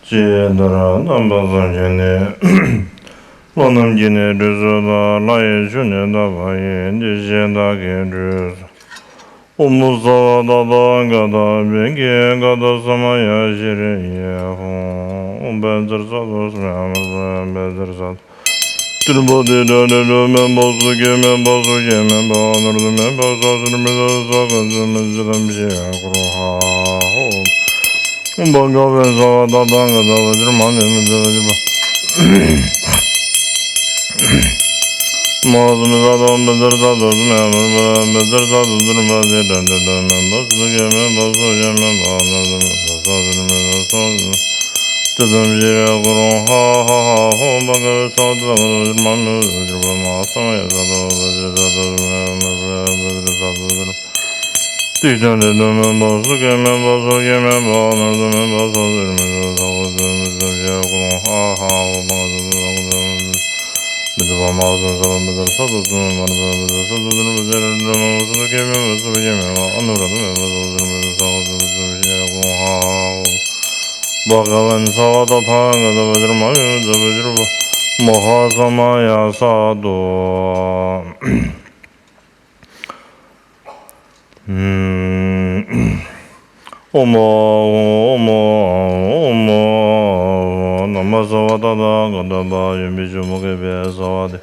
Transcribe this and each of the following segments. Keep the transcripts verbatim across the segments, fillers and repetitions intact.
ཅེས་ལྟར་རྣམ་པ་ཐམས་ཅད་ནས། ལྷ་རྣམས་ཀྱིས་ནི་ཁྲུས་གསོལ་ལ། ལྷ་ཡི་ཆུ་ནི་དག་པ་ཡིས། དེ་བཞིན་བདག་གིས་ཁྲུས་གསོལ། ཨོཾ་སརྦ་ཏ་ཐཱ་ག་ཏ་བྷྱ་གྷེ་ཀ་ཏ་ས་མ་ཡ་ཤྲཱི་ཡེ་ཧཱུྃ། ཨོཾ་བཛྲ་ས་ཏྭ་སྨེ་ཧཱ་མུ་དྲ་བཛྲ་ས་ཏྭ། ཏྲཱི་པ་ཏི་ཏྲ་ཏྲི་ཏྲ་མེ་པ་སུ་ཁེ་མེ་པ་སུ་ཁེ་མེ་པ་ཨ་ནུར་ཏ་མེ་པ་ས་ཟུར་མེ་ཏ་ས་ག་ཟུར་མེ་ཏ་ས་ཏམ་ཤི་ཡ་ཀ་རུ་ཧ་ཧོ། ཨོཾ་བྷ་ག་བེ་ས་བ་ཏ་ཐཱ་ག་ཏ་བཛྲ་མ་མེ་མེ་ཛ་བཛྲ་པ། མ་ཧཱ་སུ་མེ་ས་ཏྭ་བཛྲ་ས་ཏྭ་སུ་མེ་ཧཱ་མུ་དྲ་བཛྲ་ས་ཏྭ་ཟུར་མ་ཏི་ཏྲ་ཏྲི་ཏྲ་མེ་པ་སུ་ཁེ་མེ་པ་སུ་ཁེ་མེ་པ་ཨ་ནུར་ཏ་མེ་པ་ས་ཟུར་མེ་ཏ་ས་ཏམ་ཤི་ཡ་ཀ་རུ་ཧ་ཧ་ཧ་ཧོ། བྷ་ག་བེ་ས་བ་ཏ་ཐཱ་ག་ཏ་བཛྲ་མ་མེ་མེ་ཛ་བཛྲ་པ། མ་ཧཱ་ས་མ་ཡ་ས་ཏྭ་བཛྲ་ས་ཏྭ་སུ་མེ་ཧཱ་མུ་དྲ་བཛྲ་ས་ཏྭ་ཟུར་མ་ཏི་ཏྲ་ཏྲི་ཏྲ་མེ་པ་སུ་ཁེ་མེ་པ་སུ་ཁེ་མེ་པ་ཨ་ནུར་ཏ་མེ་པ་ས་ཟུར་མེ་ཏ་ས་ག་ཟུར་མེ་ཏ་ས་ཏམ་ཤི་ཡ་ཀ་རུ་ཧ་ཧ་ཧོ། བྷ་ག་བེ་ས་བ་ཏ་ཐཱ་ག་ཏ་བཛྲ་མ་མེ་མེ་ཛ་བཛྲ་པ། མ་ཧཱ་སུ་མེ་ས་བ་ཏྭ་བཛྲ་ས་ཏྭ་སུ་མེ་ཧཱ་མུ་དྲ་བཛྲ་ས་ཏྭ་ཟུར་མ་ཏི་ཏྲ་ཏྲི་ཏྲ་མེ་པ་སུ་ཁེ་མེ་པ་སུ་ཁེ་མེ་པ་ཨ་ནུར་ཏ་མེ་པ་ས་ཟུར་མེ་ཏ་ས་ག་ཟུར་མེ་ཏ་ས་ཏམ་ཤི་ཡ་ཀ་རུ་ཧ་ཧོ། བྷ་ག་བེ་ས་བ་ཏ་ཐཱ་ག་ཏ་བཛྲ་མ་མེ་མེ་ཛ་བཛྲ་པ། མ་ཧཱ་ས་མ་ཡ་ས་ཏྭ། ཨོཾ་ཨོཾ་ཨོཾ་ཨོཾ། ན་མ་ས་བ་ཏ་ཐཱ་ག་ཏ་བྷྱོ་བི་ཤྭ་མུ་ཁེ་བྷྱ་སྭ་ཝ་དྷེ།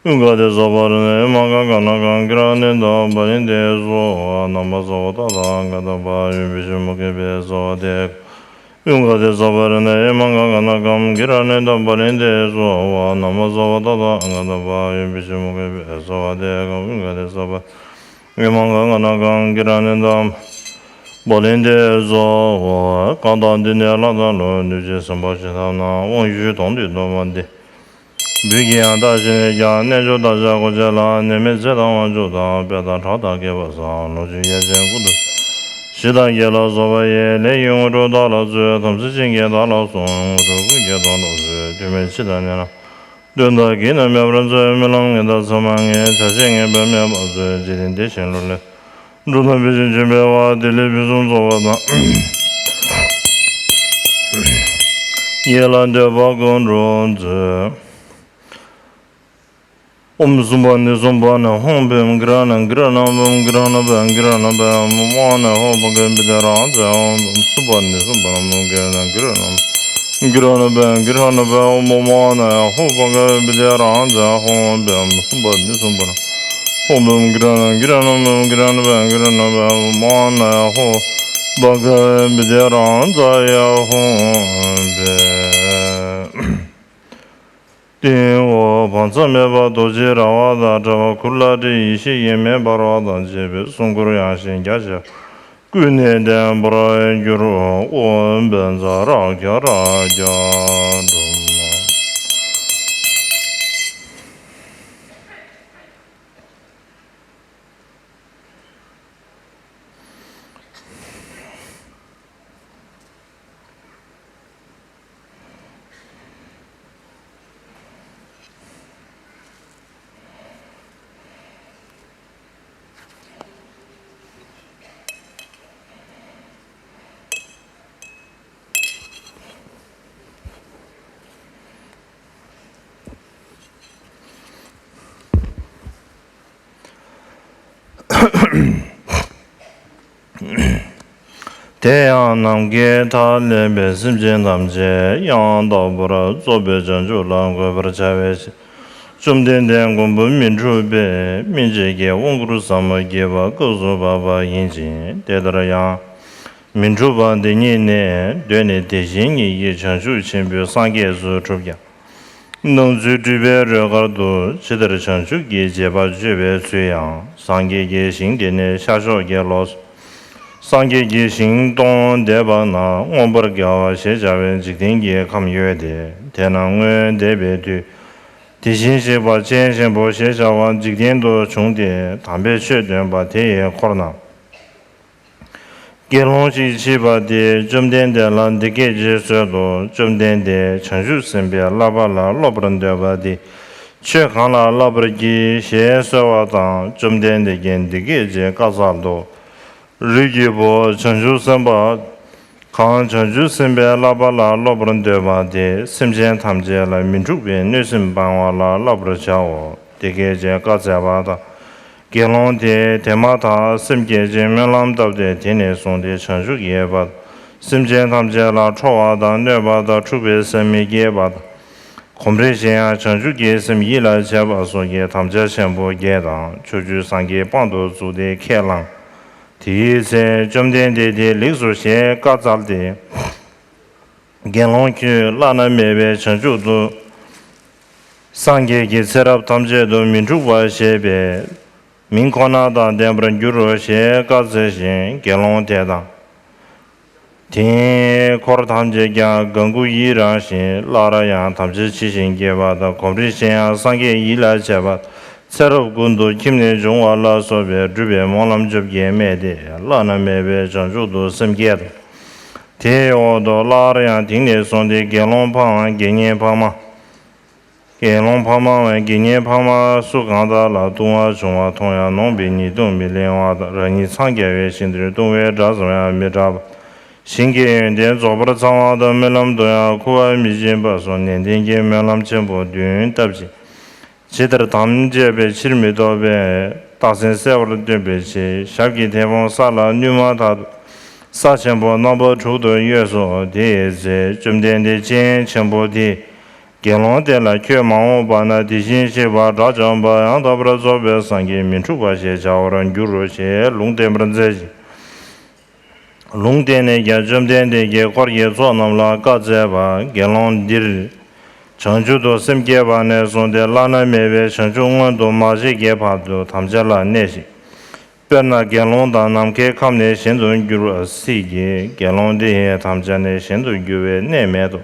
ཨུ་ཁ་ཏེ་ས་པ་རི་ནཱ་ཡ་མ་ག་ག་ན་ཀ་གི་ར་ཎེ་ཏ་པ་ལི་ཏེ་སྭཱ་ཧཱ། ན་མ་ས་བ་ཏ་ཐཱ་ག་ཏ་བྷྱོ་བི་ཤྭ་མུ་ཁེ་བྷྱ་སྭ་ཝ་དྷེ། ཨུ་ཁ་ཏེ་ས་པ་རི་ནཱ་ཡ་མ་ག་ག་ན་ཀ་གི་ར་ཎེ་ཏ་པ་ལི་ཏེ་སྭཱ་ཧཱ། ན་མ་ས་བ་ཏ་ཐཱ་ག་ཏ་བྷྱོ་བི་ཤྭ་མུ་ཁེ་བྷྱ་སྭ་ཝ་དྷེ། ཨུ་ཁ་ཏེ་ས་པ་རི་ནཱ་ཡ་མ་ག་ག་ན་ཀ་གི་ར་ཎེ་ཏ་པ་ལི་ཏེ་སྭཱ་ཧཱ། གང་དག་འདི་ནི་ལྷ་དང་ཀླུ་འདུས་བྱས་ཟིན་པར་བྱེད་ཐབས་ན། དབང་ཕྱུག་དོན་དུ་གཏོང་བ་འདི། བོད་ཀྱི་ཡང་དག་ཞིག་ནས་ཀྱང་། རྣལ་འབྱོར་བདག་ཅག་གོ་ཆ་ལ། ནད་མེད་ཚེ་དང་དབང་ཕྱུག་དང་། དཔལ་དང་གྲགས་དང་རྒྱས་པ་སོགས། ལོངས་སྤྱོད་ཡ་མཚན་ཀུན་ཏུ། ཞི་དང་རྒྱས་ལ་སོགས་པ་ཡི། ལས་ཀྱི་དངོས་གྲུབ་བདག་ལ་སྩོལ། དམ་ཚིག་ཅན་གྱིས་བདག་ལ་སྲུང་། དངོས་གྲུབ་ཀུན་གྱི་དོན་དུ་གསོལ། ཐུགས་སྨོན་ཕྱི་དང་ནང་ན། གདོན་དག་གིས་ནི་མེད་པར་མཛོད། རྨི་ལམ་ངན་དང་མཚན་མ་ངན། བྱ་བྱེད་ངན་པས་མེད་པར་མཛོད། འཇིག་རྟེན་བདེ་ཞིང་ལོ་ལེགས། འགྲོ་དོན་ཕུན་སུམ་ཚོགས་པའི་བར། བདེ་ལེགས་ཕུན་སུམ་ཚོགས་པ་དང་། ཡིད་ལ་འདོད་པ་ཀུན་འགྲུབ་མཛོད། ཨོཾ་སུ་པ་ཎི་སུ་པ་ཎ་ཧཱུྃ་བྷྱཿ་གྷི་ར་ཎ་གྷི་ར་ཎ་བྷྱཿ་གྷི་ར་ཎ་བྷྱཿ་གྷི་ར་ཎ་བྷྱཿ་ཨོཾ་མ་ཎ་ཧཱུྃ་བྷ་ག་བི་དྷེ་ར་ཛ། ཨོཾ་སུ་པ་ཎི་སུ་པ་ཎ་ཧཱུྃ་གྷི་ར་ཎ་གྷི་ར་ཎ་བྷྱཿ་གྷི་ར་ཎ་བྷྱཿ་ཨོཾ་མ་ཎ་ཧཱུྃ་བྷ་ག་བི་དྷེ་ར་ཛ། ཧཱུྃ་བྷྱཿ་སུ་པ་ཎི་སུ་པ་ཎ་ཧཱུྃ་བྷྱཿ་གྷི་ར་ཎ་གྷི་ར་ཎ་བྷྱཿ་གྷི་ར་ཎ་བྷྱཿ་གྷི་ར་ཎ་བྷྱཿ་ཨོཾ་མ་ཎ་ཧཱུྃ་བྷ་ག་བི་དྷེ་ར་ཛ་ཡ་ཧཱུྃ་བྷྱཿ། སྟེང་འོག་བར་མཚམས་མེད་པ་རྡོ་རྗེའི་ར་བ་དང་འདྲ་བ་གུར་ལ་ཏྲི་ཡེ་ཤེས་ཀྱི་མེ་འབར་བ་དང་བཅས་པའི་གསུང་མགུར་དབྱངས་ཤིང་རྒྱ་ཆེ། ཀུན་ནས་བརྟན་པར་གྱུར། ཨོཾ་བཛྲ་གྷ་ར་གྷ་དྲཱ་ཛྙཱ་ན་ཀྲྀ་མ། དེ་ཡང་ནམ་མཁའི་མཐའ་ཀླས་པའི་སེམས་ཅན་ཐམས་ཅད་ཡང་དག་པར་རྫོགས་པའི་བྱང་ཆུབ་ལ་འགོད་པར་བྱ་བའི་ཕྱིར། བཅོམ་ལྡན་འདས་མགོན་པོ་མི་འཁྲུགས་པས་སྨིན་བྱེད་ཀྱི་དབང་བསྐུར་ཟབ་མོ་བགྱིས་པ་སྐབས་སུ་བབ་པ་ཡིན་ཅིང་། དེ་ལྟར་ཡང་མི་འཁྲུགས་པ་འདི་ཉིད་ནི། གདོད་ནས་དེ་བཞིན་ཉིད་ཀྱི་བྱང་ཆུབ་ཆེན་པོའི་སངས་རྒྱས་སུ་གྲུབ་ཀྱང་། སྣང་ཚུལ་སྤྲུལ་པའི་རོལ་གར་དུ། ཇི་ལྟར་བྱང་ཆུབ་ཀྱི་རྗེས་དཔག་བརྗོད་པའི་ཚུལ་ཡང་། སངས་རྒྱས་ཀྱི་ཞིང་འདི་ནི་ཤར་ཕྱོགས་ཀྱི་ལོགས་སུ། སངས་རྒྱས་ཀྱི་ཞིང་སྟོང་འདས་པ་ན། མངོན་པར་དགའ་བ་ཞེས་བྱ་བའི་འཇིག་རྟེན་གྱི་ཁམས་ཡོད་དེ། དེ་ན་སྔོན་འདས་པའི་དུས། དེ་བཞིན་གཤེགས་པ་སྤྱན་ཆེན་པོ་ཞེས་བྱ་བ་འཇིག་རྟེན་དུ་བྱུང་སྟེ། དམ་པའི་ཆོས་སྟོན་པ་དེ་ཡི་འཁོར་ན། དགེ་སློང་ཞིག་མཆིས་པ་དེས་བཅོམ་ལྡན་འདས་ལ་འདི་སྐད་ཅེས་གསོལ་ཏོ། བཅོམ་ལྡན་འདས། བྱང་ཆུབ་སེམས་དཔའི་བསླབ་པ་ལ་སློབ་པར་འདོད་པ་འདི་ཆོས་གང་ལ་བསླབ་པར་བགྱི་ཞེས་གསོལ་བ་དང་། བཅོམ་ལྡན་འདས་ཀྱིས་འདི་སྐད་ཅེས་བཀའ་སྩལ་ཏོ། རིགས་ཀྱི་བུ། བྱང་ཆུབ་སེམས་དཔའ་ གང་བྱང་ཆུབ་སེམས་དཔའི་བསླབ་པ་ལ་སློབ་པར་འདོད་པ་དེ་སེམས་ཅན་ཐམས་ཅད་ལ་མི་འཁྲུགས་པའི་གནོད་སེམས་སྤང་བ་ལ་བསླབ་པར་བྱའོ། དེ་སྐད་ཅེས་བཀའ་སྩལ་པ་དང་། དགེ་སློང་དེས་དེ་མ་ཐག་སེམས་བསྐྱེད་ཅིང་སྨོན་ལམ་བཏབ་སྟེ་དེ་ནས་བཟུང་སྟེ་བྱང་ཆུབ་ཀྱི་ཡལ་བ་དང་། སེམས་ཅན་ཐམས་ཅད་ལ་ཁྲོ་བ་དང་གནོད་པ་དང་འཁྲུགས་པའི་སེམས་མི་སྐྱེད་པ་དང་། གོམས་འདྲིས་ཞན་ཡང་བྱང་ཆུབ་ཀྱི་སེམས་ཡིད་ལ་བྱེད་པ་སོགས་ཀྱི་དམ་བཅའ་ཆེན་པོ་བརྒྱད་དང་ཕྱོགས་བཅུའི་སངས་རྒྱས་དཔང་དུ་བཙུགས་ཏེ་ཁས་བླངས། དེའི་ཚེ་བཅོམ་ལྡན་འདས་དེས་ལེགས་སོ་ཞེས་བཀའ་སྩལ་ཏེ། དགེ་སློང་ཁྱོད་བླ་ན་མེད་པའི་བྱང་ཆུབ་ཏུ། སངས་རྒྱས་ཀྱི་ཚེ་རབས་ཐམས་ཅད་དུ་མི་འཁྲུགས་པ་ཞེས་པའི་མིང་ཁོ་ན་དང་ལྡན་པར་འགྱུར་རོ་ཞེས་བཀའ་སྩལ་ཞིང་། དགེ་སློང་དེ་དང་། དེའི་འཁོར་ཐམས་ཅད་ཀྱང་དགའ་མགུ་ཡི་རངས་ཤིང་། སླར་ཡང་དམ་བཅའ་ཇི་བཞིན་བསྐྱེད་པ་དང་། གོམས་འདྲིས་ཞན་ཡང་སངས་རྒྱས་ཡིད་ལ་བྱེད་པ། ཚེ་རབས་ཀུན་ཏུ་ཁྱིམ་ནས་འབྱུང་བ་ལ་སོགས་པའི་སྒྲུབ་པའི་སྨོན་ལམ་བཅོ་བརྒྱད་སྨྲས་ཏེ། བླ་ན་མེད་པའི་བྱང་ཆུབ་ཏུ་སེམས་བསྐྱེད་དོ། དེའི་འོག་ཏུ་སླར་ཡང་དེང་ནས་བཟུང་སྟེ་དགེ་སློང་འཕགས་མ་དགེ་བསྙེན་འཕགས་མ། དགེ་སློང་འཕགས་མ་བས་དགེ་བསྙེན་འཕགས་མ་སུ་གང་དག་ལ་ལྟུང་བ་བྱུང་བ་མཐོང་ཡང་ནོངས་པའི་ཉེས་ལྟུང་མི་ལེན་པ་དང་། རང་ཉིད་འཚང་རྒྱ་བའི་ཞིང་དེར་ལྟུང་བའི་སྒྲ་ཙམ་ཡང་མི་གྲགས་པ། ཞིང་གི་ཡོན་ཏན་རྫོགས་པར་ཚང་བ་དང་། རྨི་ལམ་དུ་ཡང་ཁུ་བ་མི་འབྱིན་པ་སོགས་ནན་ཏན་གྱི་སྨོན་ལམ་ཆེན་པོ་བདུན་བཏབ་ཅིང་། ཇི་ལྟར་དམ་བཅས་པའི་ཕྱིར་མི་ལྡོག་པའི་རྟགས་མཚན་གསལ་བར་སྟོན་པའི་ཕྱིར། ཞབས་ཀྱི་མཐེ་བོང་ས་ལ་བསྣུན་མ་ཐག་ཏུ་ས་ཆེན་པོ་རྣམ་པ་དྲུག་ཏུ་གཡོས་སོ། དེའི་ཚེ་བཅོམ་ལྡན་འདས་སྤྱན་ཆེན་པོ་དེས་དགེ་སློང་དེ་ལ། ཁྱོད་མ་འོངས་པ་ན་དེ་བཞིན་གཤེགས་པ་དགྲ་བཅོམ་པ་ཡང་དག་པར་རྫོགས་པའི་སངས་རྒྱས་མི་འཁྲུགས་པ་ཞེས་བྱ་བར་འགྱུར་རོ་ཞེས་ལུང་བསྟན་པར་མཛད་ཅིང་། ལུང་བསྟན་ནས་ཀྱང་བཅོམ་ལྡན་འདས་ཀྱིས་འཁོར་གྱི་ཚོགས་རྣམས་ལ་བཀའ་སྩལ་པ། དགེ་སློང་འདིར་བྱང་ཆུབ་ཏུ་སེམས་བསྐྱེད་པ་ནས་བཟུང་སྟེ་བླ་ན་མེད་པའི་བྱང་ཆུབ་མངོན་དུ་མ་བྱས་ཀྱི་བར་དུ་དམ་བཅའ་ལ་གནས་ཤིག། དཔེར་ན་དགེ་སློང་དག་ནམ་མཁའི་ཁམས་ནས་གཞན་དུ་འགྱུར་བ་སྲིད་ཀྱི། དགེ་སློང་འདི་ཡི་དམ་བཅའ་ནི་གཞན་དུ་འགྱུར་བའི་གནས་མེད་དོ།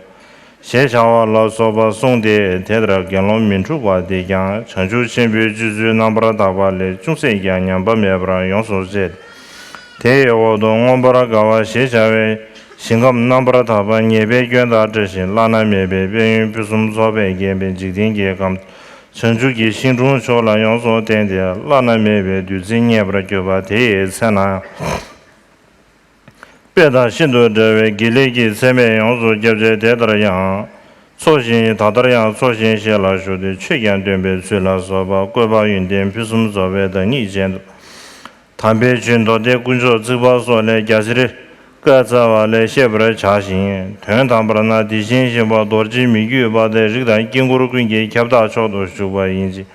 ཞེས་བྱ་བ་ལ་སོགས་པ་གསུངས་ཏེ། དེ་ལྟར་དགེ་སློང་མི་འཁྲུགས་པ་འདིས་ཀྱང་བྱང་ཆུབ་ཆེན་པོའི་སྤྱོད་ཚུལ་རྣམ་པར་དག་པ་ལས་ཅུང་ཟད་ཀྱང་ཉམས་པ་མེད་པར་ཡོངས་སུ་བཅད་དེ། དེའི་འོག་ཏུ་མངོན་པར་དགའ་བ་ཞེས་བྱ་བའི་ཞིང་ཁམས་རྣམ་པར་དག་པ་ཉེས་པའི་སྐྱོན་དང་བྲལ་ཞིང་བླ་ན་མེད་པའི་དཔལ་ཡོན་ཕུན་སུམ་ཚོགས་པས་བརྒྱན་པའི་འཇིག་རྟེན་གྱི་ཁམས་བྱང་ཆུབ་ཀྱི་ཤིང་དྲུང་མཆོག་ལ་ཡོངས་སུ་བརྟེན་ཏེ་བླ་ན་མེད་པའི་བདུད་རྩིས་མཉེས་པར་གྱུར་པ་དེའི་ཚེ་ན། དཔེ་དང་ཤིན་ཏུ་འདྲ་བའི་དགེ་ལེགས་ཀྱི་ཚད་མས་ཡོངས་སུ་ཁྱབ་བྱས། དེ་ལྟར་ཡང་འཚོ་ཞིང་ད་ལྟར་ཡང་འཚོ་ཞིང་གཞན་ལ་ཞུགས་ཏེ་ཆོས་ཀྱང་སྟོན་པའི་ཚུལ་ལ་སོགས་པ་བཀོད་པ་ཡོན་ཏན་ཕུན་སུམ་ཚོགས་པའི་བདག་ཉིད་ཅན་དུ། དམ་པའི་ཆོས་མདོ་སྡེ་དཀོན་མཆོག་བརྩེགས་པ་སོགས་ལས་རྒྱ་ཆེར་བཀའ་སྩལ་བ་ལས་ཤེས་པར་བྱ་ཞིང་། དོན་དམ་པར་ན་དེ་བཞིན་གཤེགས་པ་རྡོ་རྗེ་མི་བསྐྱོད་པ་སྟེ་རིགས་དང་དཀྱིལ་འཁོར་ཀུན་གྱི་ཁྱབ་བདག་མཆོག་ཏུ་བཞུགས་པ་ཡིན་གྱི།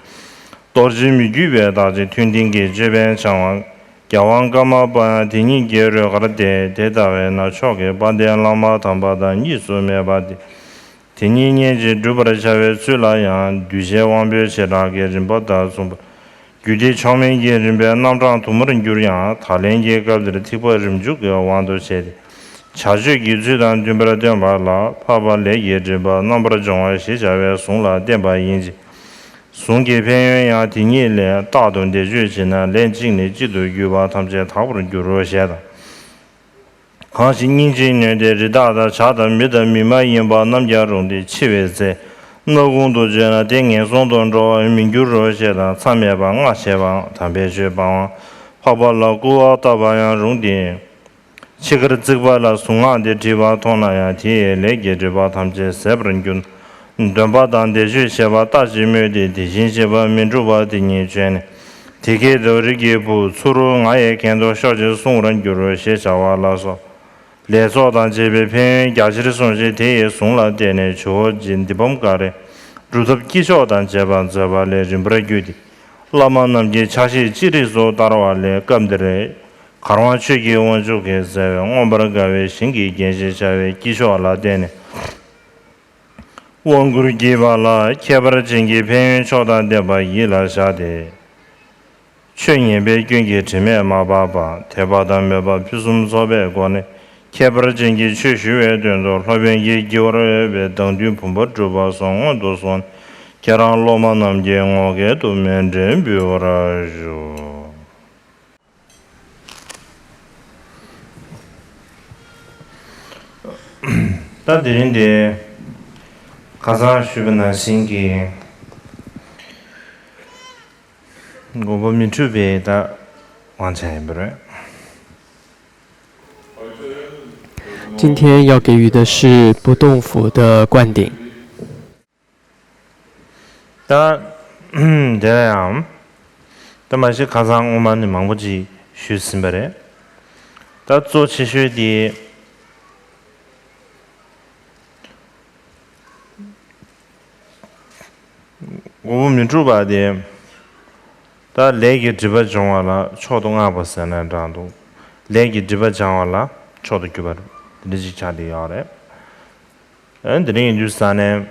རྡོ་རྗེ་མི་བསྐྱོད་པའི་བདག་ཅིང་མཐུན་ལྡན་གྱི་ཅོད་པན་འཆང་བ། རྒྱལ་དབང་ཀརྨ་པ་ཡང་དེ་ཉིད་ཀྱི་རོལ་གར་ཏེ། དེ་ལྟ་བས་ན་མཆོག་གི་དཔལ་ལྡན་བླ་མ་དམ་པ་དང་གཉིས་སུ་མེད་པ་སྟེ། དེ་ཉིད་སྙེད་ཅིང་བསྒྲུབ་པར་བྱ་བའི་ཚུལ་ལ་ཡང་གདུལ་བྱའི་དབང་པོའི་བྱེ་བྲག་གི་རིམ་པ་དང་མཚུངས་པར། རྒྱུད་སྡེ་མཆོག་དམན་གྱི་རིམ་པའི་རྣམ་གྲངས་དུ་མར་འགྱུར་ཡང་། ད་ལན་གྱི་སྐབས་འདིར་ཐེག་པ་རིམ་བྱུང་གི་དབང་དུ་བྱས་ཏེ། བྱ་སྤྱོད་ཀྱི་ཚུལ་དང་མཐུན་པར་སྟོན་པ་ལ། འཕགས་པ་ལས་ཀྱི་སྒྲིབ་པ་རྣམ་པར་སྦྱོང་བ་ཞེས་བྱ་བའི་གཟུངས་ལ་བརྟེན་པ་ཡིན་གྱི། གཟུངས་ཀྱི་ཕན་ཡོན་ཡང་དེ་ཉིད་ལས། རྟག་ཏུ་བཟླས་བརྗོད་བྱས་ན་ལན་གཅིག་ནས་གཅིག་ཏུ་བརྒྱུད་པ་ཐམས་ཅད་དག་པར་འགྱུར་རོ་ཞེས་དང་། གང་ཞིག་སྙིང་རྗེས་ཉོན་ཏེ་རི་དྭགས་དང་བྱ་དང་མི་དང་མི་མ་ཡིན་པ་རྣམས་ཀྱང་རུང་སྟེ་འཆི་བའི་ཚེ་སྣ་ཁུང་དུ་བྱོན་ན་དེ་ངན་སོང་དུ་འགྲོ་བར་མི་འགྱུར་རོ་ཞེས་དང་། མཚམས་མེད་པར་སྔགས་བྱེད་པའམ་དམ་པའི་ཆོས་སྤང་བའམ་འཕགས་པ་ལ་སྐུར་བ་བཏབ་པ་ཡང་རུང་སྟེ། འཆི་ཁར་བརྩིགས་པ་ལ་གཟུངས་སྔགས་འདི་བྲིས་པ་མཐོང་ན་ཡང་དེ་ཡི་ལས་ཀྱི་སྒྲིབ་པ་ཐམས་ཅད་ཟད་པར་འགྱུར། འདོན་པ་དང་བཟླས་བརྗོད་བྱེད་པ་ལྟ་ཅི་སྨོས་ཏེ། དེ་བཞིན་གཤེགས་པ་མི་འཁྲུགས་པ་དེ་ཉིད་བྱོན་ནས། དེ་སྐད་དུ་རིགས་ཀྱི་བུ། ཚུར་ང་ཡི་གན་དུ་ཤོག་ཅིག་གསུང་བར་འགྱུར་རོ་ཞེས་བྱ་བ་ལ་སོགས། ལས་ཚོགས་དང་བཅས་པའི་ཕན་ཡོན་རྒྱ་ཆེར་གསུངས་ཤིང་། དེ་ཡི་གཟུངས་ལ་བརྟེན་ནས་ཇོ་བོ་རྗེ་འདི་བམ་ཀ་རས་སྒྲུབ་ཐབས་དཀྱིལ་ཆོག་དང་བཅས་པ་མཛད་པ་ལས་རིམ་པར་བརྒྱུད་དེ། བླ་མ་རྣམས་ཀྱི་ཕྱག་བཞེས་ཅི་རིགས་སུ་བསྟར་བ་ལས་སྐབས་འདིར། གར་དབང་ཆོས་ཀྱི་དབང་ཕྱུག་གིས་མཛད་པའི་མངོན་པར་དགའ་བའི་ཞིང་གི་རྒྱན་ཞེས་བྱ་བའི་དཀྱིལ་ཆོག་ལ་བརྟེན་ནས། དབང་བསྐུར་བགྱིས་པ་ལ་ཁྱད་པར་ཅན་གྱི་ཕན་ཡོན་མཆོག་དང་ལྡན་པ་ཡིད་ལ་བཞག་སྟེ། ཆོས་ཉན་པའི་སྐྱོན་གྱི་དྲི་མས་མ་སྦགས་པ། དད་པ་དང་མོས་པ་ཕུན་སུམ་ཚོགས་པའི་སྒོ་ནས་ཁྱད་པར་ཅན་གྱི་ཆོས་ཞུ་བའི་དོན་དུ་སློབ་དཔོན་གྱིས་བགྱི་བར་འོས་པའི་བདག་མདུན་བུམ་པ་སྒྲུབ་པ་སོགས་སྔོན་དུ་སོང་ནས། ཁྱེད་རང་སློབ་མ་རྣམས་ཀྱི་ངོ་སྐལ་དུ་མཎྜལ་འབུལ་བར་ཞུ། ད་དེ་རིང་འདི་ཁ་སང་ཞུས་པ་ནང་བཞིན་གྱི་དགོངས་པ་མི་འཁྲུལ་བའི་ད་དབང་ཆ་ཡིན་པ་རེད། 今天要给予的是不动佛的灌顶。 ད། དེ་ལ་ཡང་། ད་མ་གཞི་ཁ་སང་སྔོན་མ་ནས་མང་པོ་ཅིག་ཞུས་ཟིན་པ་རེད། ད་གཙོ་ཆེ་ཤོས་དེ། དངོས་པོ་མི་འཁྲུགས་པ་དེ། ད་ལས་ཀྱི་སྒྲིབ་པ་སྦྱོང་བ་ལ་མཆོག་ཏུ་བསྔགས་པ་ཟེར་ན་འདྲ་འདུག་ལས་ཀྱི་སྒྲིབ་པ་སྦྱང་བ་ལ་མཆོག་ཏུ་གྱུར་པ་རེད། དེ་འདྲ་ཅིག་ཆགས་བསྡད་ཡོད་རེད། ཨ་ནི་དེ་རིང་ཡིན་དུས་ས་ནས།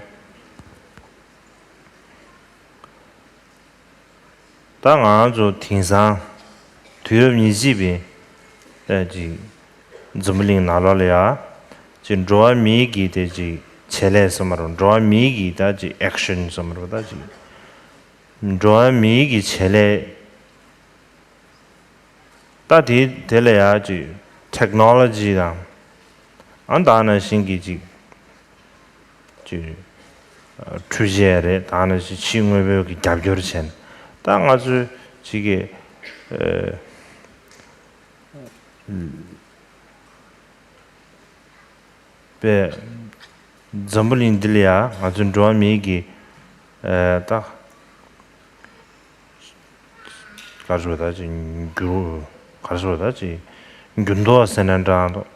ད་ང་ཚོ་དེང་སང་དུས་རབས་ཉེར་གཅིག་པའི་ད་ཅིག་འཛམ་བུ་གླིང་ནང་ལོགས་ལ་ཡ་ཅིག་འགྲོ་བ་མིའི་གི་དེ་ཅིག་བྱེད་ལས་སོ་མ་རུང་། འགྲོ་བ་མིའི་གི་ད་ཅིག་ཨེག་ཤན་སོ་མ་རུང་། ད་ཅིག་འགྲོ་བ་མིའི་གི་བྱེད་ལས། ད་དེ་དེ་ལ་ཡ་ཅིག་ཊེག་ནོ་ལོ་ཇི་དང་། ཨ་ད་ནང་བཞིན་གྱི་ཅིག་ཅིག་འཕྲུལ་ཆས་རེད། ད་ནང་བཞིན་ཕྱི་དངོས་པོའི་གི་རྒྱབ་སྐྱོར་བྱས་ནས། ད་ང་ཚོའི་ཅིག་གི་ཨ། པས། འཛམ་བུ་གླིང་འདི་ལ་ཡ་ང་ཚོའི་འགྲོ་བ་མིའི་གི་ཨ་ད་ག་རེ་ཟེར་ད་ཅིག་འགྱུར། ག་རེ་ཟེར་ད་ཅིག་འགྱུར་ལྡོག་ཟེར་ན་འདྲ་འདུག་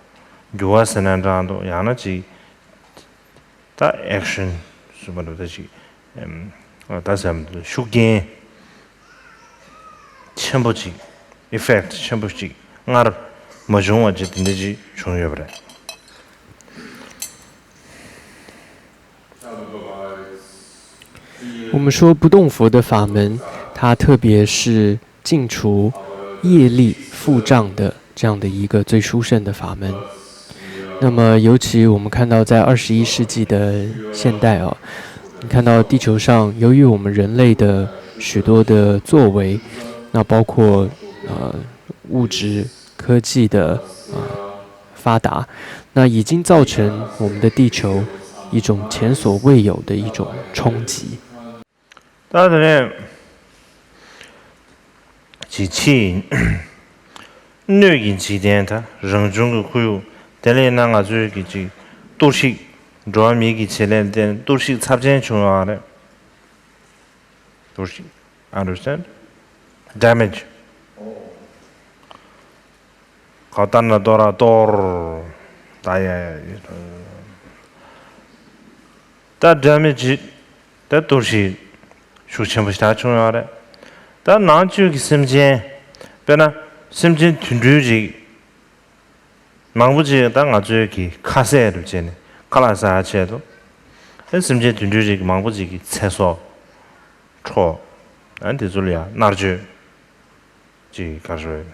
འགྱུར་བ་ཟེར་ན་འདྲ་འདུག་ཡང་ན་ཅིག་ད་ཨེག་ཤན་ཟེར་བ་འདྲ་ད་ཅིག་ཨེམ། ད་ཟེར་བ་འདྲ་ཤུགས་རྐྱེན་ཆེན་པོ་ཅིག་ཨི་ཕེག་ཊི་ཆེན་པོ་ཅིག་སྔར་མ་བྱུང་བ་ཅིག་དེ་འདྲ་ཅིག་བྱུང་ཡོད་པ་རེད། 我们说不动佛的法门，它特别是净除业力负障的这样的一个最殊胜的法门。那么，尤其我们看到在二十一世纪的现代啊，你看到地球上由于我们人类的许多的作为，那包括呃物质科技的呃发达，那已经造成我们的地球一种前所未有的一种冲击。 ད་དེ་ནས་ཅིག་ཕྱིའི་སྣོད་ཀྱི་འཇིག་རྟེན་དང་རང་བྱུང་གི་ཁོར་ཡུག་དེ་ལས་ན་ང་ཚོའི་གི་ཅིག་གཏོར་བཤིག་འགྲོ་བ་མིའི་གི་བྱེད་ལས་དེ་གཏོར་བཤིག་ཚབས་ཆེན་བྱུང་ཡོད་རེད། གཏོར་བཤིག Understand? Damage. ཁོ་ལྟར་ན་གཏོར་ར་གཏོར། ད་ཡ་ཡ་ཡ། ད་འདྲ་མི་ཅིག་ད་གཏོར་བཤིག་ཤུགས་ཆེན་པོ་ཞིག་ད་བྱུང་ཡོད་རེད། ད་ནང་ཆོས་ཀྱི་སེམས་ཅན། དཔེར་ན་སེམས་ཅན་དུད་འགྲོའི་རིགས་མང་པོ་ཅིག་ད་ང་ཚོའི་གི་ཁ་ཟས་རུ་བྱས་ནས་ཁ་ལག་ཟ་ཡ་ཆེད་དུ། ཨེ་སེམས་ཅན་དུད་འགྲོའི་རིགས་མང་པོ་ཅིག་གི་ཚེ་སྲོག་འཕྲོག་ཨ་དེ་ཚོ་ལ་ཡ་མནར་གཅོད་ཅིག་ག་རེ་ཟེར།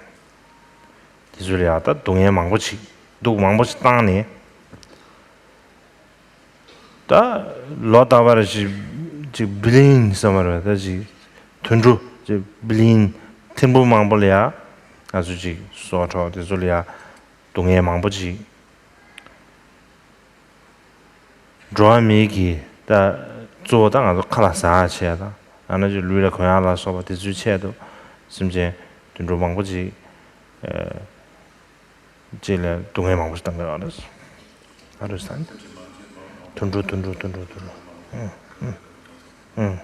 དེ་ཚོ་ལ་ཡ་ད་སྡུག་བསྔལ་མང་པོ་ཅིག་སྡུག་མང་པོ་ཅིག་བཏང་ནས། ད་ལོ་རྟག་པར་ཅིག་ཅིག་བི་ལིན་ཟེར་བ་རེད། ད་ཅིག་དུད་འགྲོ་ཅིག་བི་ལིན་ཐེར་འབུམ་མང་པོ་ལ་ཡ་ང་ཚོ་ཅིག་སྲོག་འཕྲོག་དེ་ཚོ་ལ་ཡ་སྡུག་བསྔལ་མང་པོ་ཅིག་འགྲོ་བ་མིའི་གི་ད་གཙོ་བོ་ད་ང་ཚོ་ཁ་ལག་ཟ་ཡ་ཆེད་དང་ཡང་ན་ཅིག་ལུས་ལ་གོན་ཡ་ལ་སོགས་པ་དེ་ཚོའི་ཆེད་དུ་སེམས་ཅན་དུད་འགྲོ་མང་པོ་ཅིག་ཅིག་ལ་སྡུག་བསྔལ་མང་པོ་ཞིག་བཏང་གི་ཡོད་རེད། ཨ་རུ་སན། དུད་འགྲོ་དུད་འགྲོ་དུད་འགྲོ་དུད་འགྲོ། ཨུ་ཨུ་ཨུ།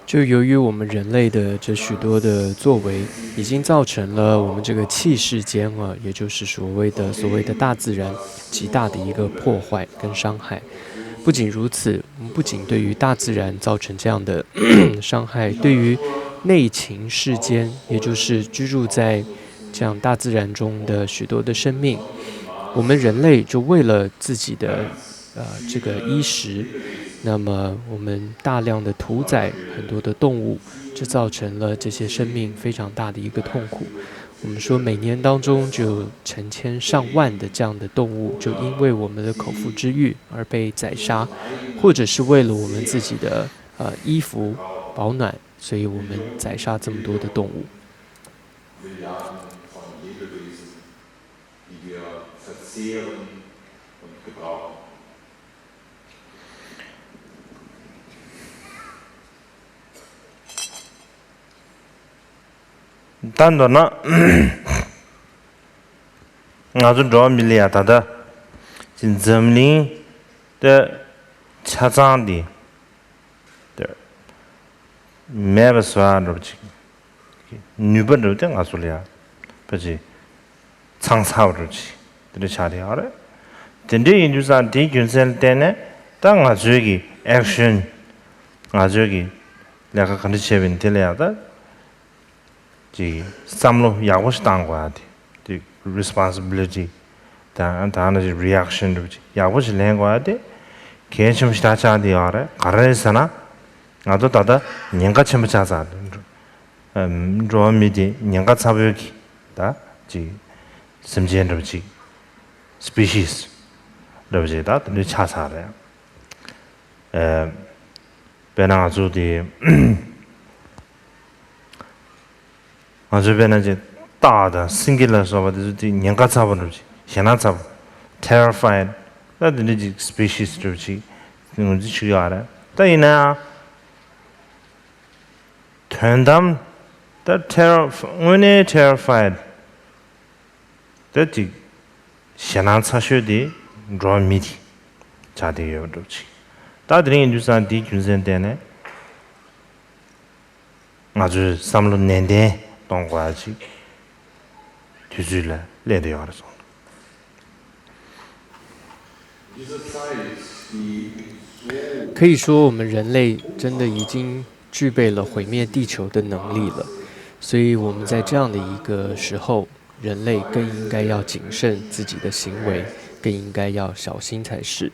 就由于我们人类的这许多的作为，已经造成了我们这个气世间啊，也就是所谓的所谓的大自然极大的一个破坏跟伤害。不仅如此，我们不仅对于大自然造成这样的伤害，对于内情世间，也就是居住在这样大自然中的许多的生命，我们人类就为了自己的呃这个衣食，那么我们大量的屠宰很多的动物，这造成了这些生命非常大的一个痛苦。我们说每年当中就成千上万的这样的动物，就因为我们的口腹之欲而被宰杀，或者是为了我们自己的呃衣服保暖，所以我们宰杀这么多的动物。 Milliarden von Lebewesen, die wir verzehren und gebrauchen. ད་མདོར་ན་ང་ཚོ་འགྲོ་བ་མི་ལ་ཡ་ད་ལྟ་ཅིག་འཛམ་གླིང་དེ་ཆ་ཚང་འདི་དེ་མེད་པ་བཟོ་ཡ་འདྲ་པོ་ཅིག་ནུས་པ་འདྲ་པོ་དེ་ང་ཚོ་ལ་ཡ་ཕལ་ཆེར་ཚང་ཚར་བ་འདྲ་པོ་ཅིག་དེ་འདྲ་ཆགས་བསྡད་ཡོད་རེད། དེ་འདྲ་ཡིན་དུས་ཙང་དེའི་རྒྱུ་མཚན་ལ་བརྟེན་ནས་ད་ང་ཚོའི་གི་ཨེག་ཤན་ང་ཚོའི་གི་ལས་ཀ་ག་འདྲ་བྱས་པ་ཡིན་དེ་ལ་ཡ་ད། ཅིག་བསམ་བློ་ཡག་པོ་ཞིག་བཏང་དགོས་ཡ་དེ། ཅིག་responsibility དང་ད་ནང་བཞིན་reaction འདྲ་པོ་ཅིག་ཡག་པོ་ཞིག་ལེན་དགོས་ཡ་དེ་གལ་ཆེན་པོ་ཞིག་ད་ཆགས་བསྡད་ཡོད་རེད། ག་རེ་རེད་ཟེར་ན། ང་ཚོ་ད་ལྟ་ཉེན་ཁ་ཆེན་པོ་ཆགས་ཚར་རེད། འགྲོ་བ་མི་དེ་ཉེན་ཁ་ཚ་པོའི་གི་ད་ཅིག་སེམས་ཅན་འདྲ་པོ་ཅིག species འདྲ་པོ་ཅིག་ད་དེ་འདྲ་ཆགས་ཚར་རེད། ཨ། དཔེར་ན་ང་ཚོ་དེ། ང་ཚོའི་དཔེར་ན་ཅིག་སྟག་དང་སེང་གེ་ལ་སོགས་པ་དེ་ཚོ་དེ་ཉེན་ཁ་ཚ་པོ་འདྲ་པོ་ཅིག་ཞེད་སྣང་ཚ་པོ། terrified ད་དེ་འདྲ་ཅིག་species འདྲ་པོ་ཅིག་ངོས་འཛིན་བྱེད་ཀྱི་ཡོད་རེད། ད་ཡིན་ན་ཡང་དོན་དམ་ད་terror དངོས་གནས་terrified ད་ཅིག་ཞེད་སྣང་ཚ་ཤོས་དེ་འགྲོ་བ་མི་དེ་ཆགས་བསྡད་ཡོད་པ་འདྲ་པོ་ཅིག་ད་དེ་རིང་ཡིན་དུས་ཙང་དེའི་རྒྱུ་མཚན་བརྟེན་ནས། ང་ཚོས་བསམ་བློ་ནན་ཏན་གཏོང་དགོས་ཡ་ཅིག་དུས་ཚོད་ལ་སླེབས་བསྡད་ཡོད་རེད་སོང་། 可以说，我们人类真的已经具备了毁灭地球的能力了，所以我们在这样的一个时候，人类更应该要谨慎自己的行为，更应该要小心才是。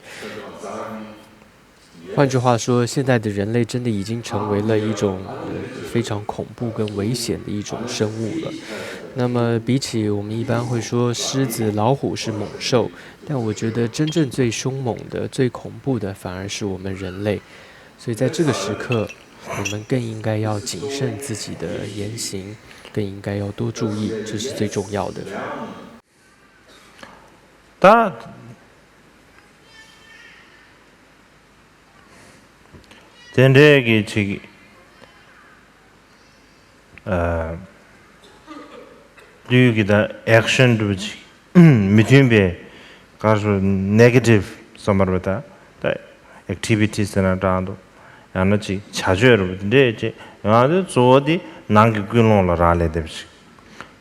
换句话说，现在的人类真的已经成为了一种呃非常恐怖跟危险的一种生物了。那么，比起我们一般会说狮子、老虎是猛兽，但我觉得真正最凶猛的、最恐怖的反而是我们人类。所以在这个时刻，我们更应该要谨慎自己的言行，更应该要多注意，这是最重要的。 ད་དེ་འདྲའི་གི་ཅིག་ཨ། ལུས་ཀྱི་ད་ཨེག་ཤན་འདྲ་པོ་ཅིག་མི་མཐུན་པའི་ག་རེ་ཟེར་negative བསམ་པར་བ་ད་ད་ཨེག་ཊི་བི་ཊི་ཟེར་ན་འདྲ་འདུག་ཡང་ན་ཅིག་བྱ་སྤྱོད་འདྲ་པོ་དེ་འདྲའི་ཅིག་ཡང་དེ་གཙོ་བོ་དེ་ནང་གི་ཀུན་སློང་ལ་རག་ལས་བསྡད་པ་ཅིག་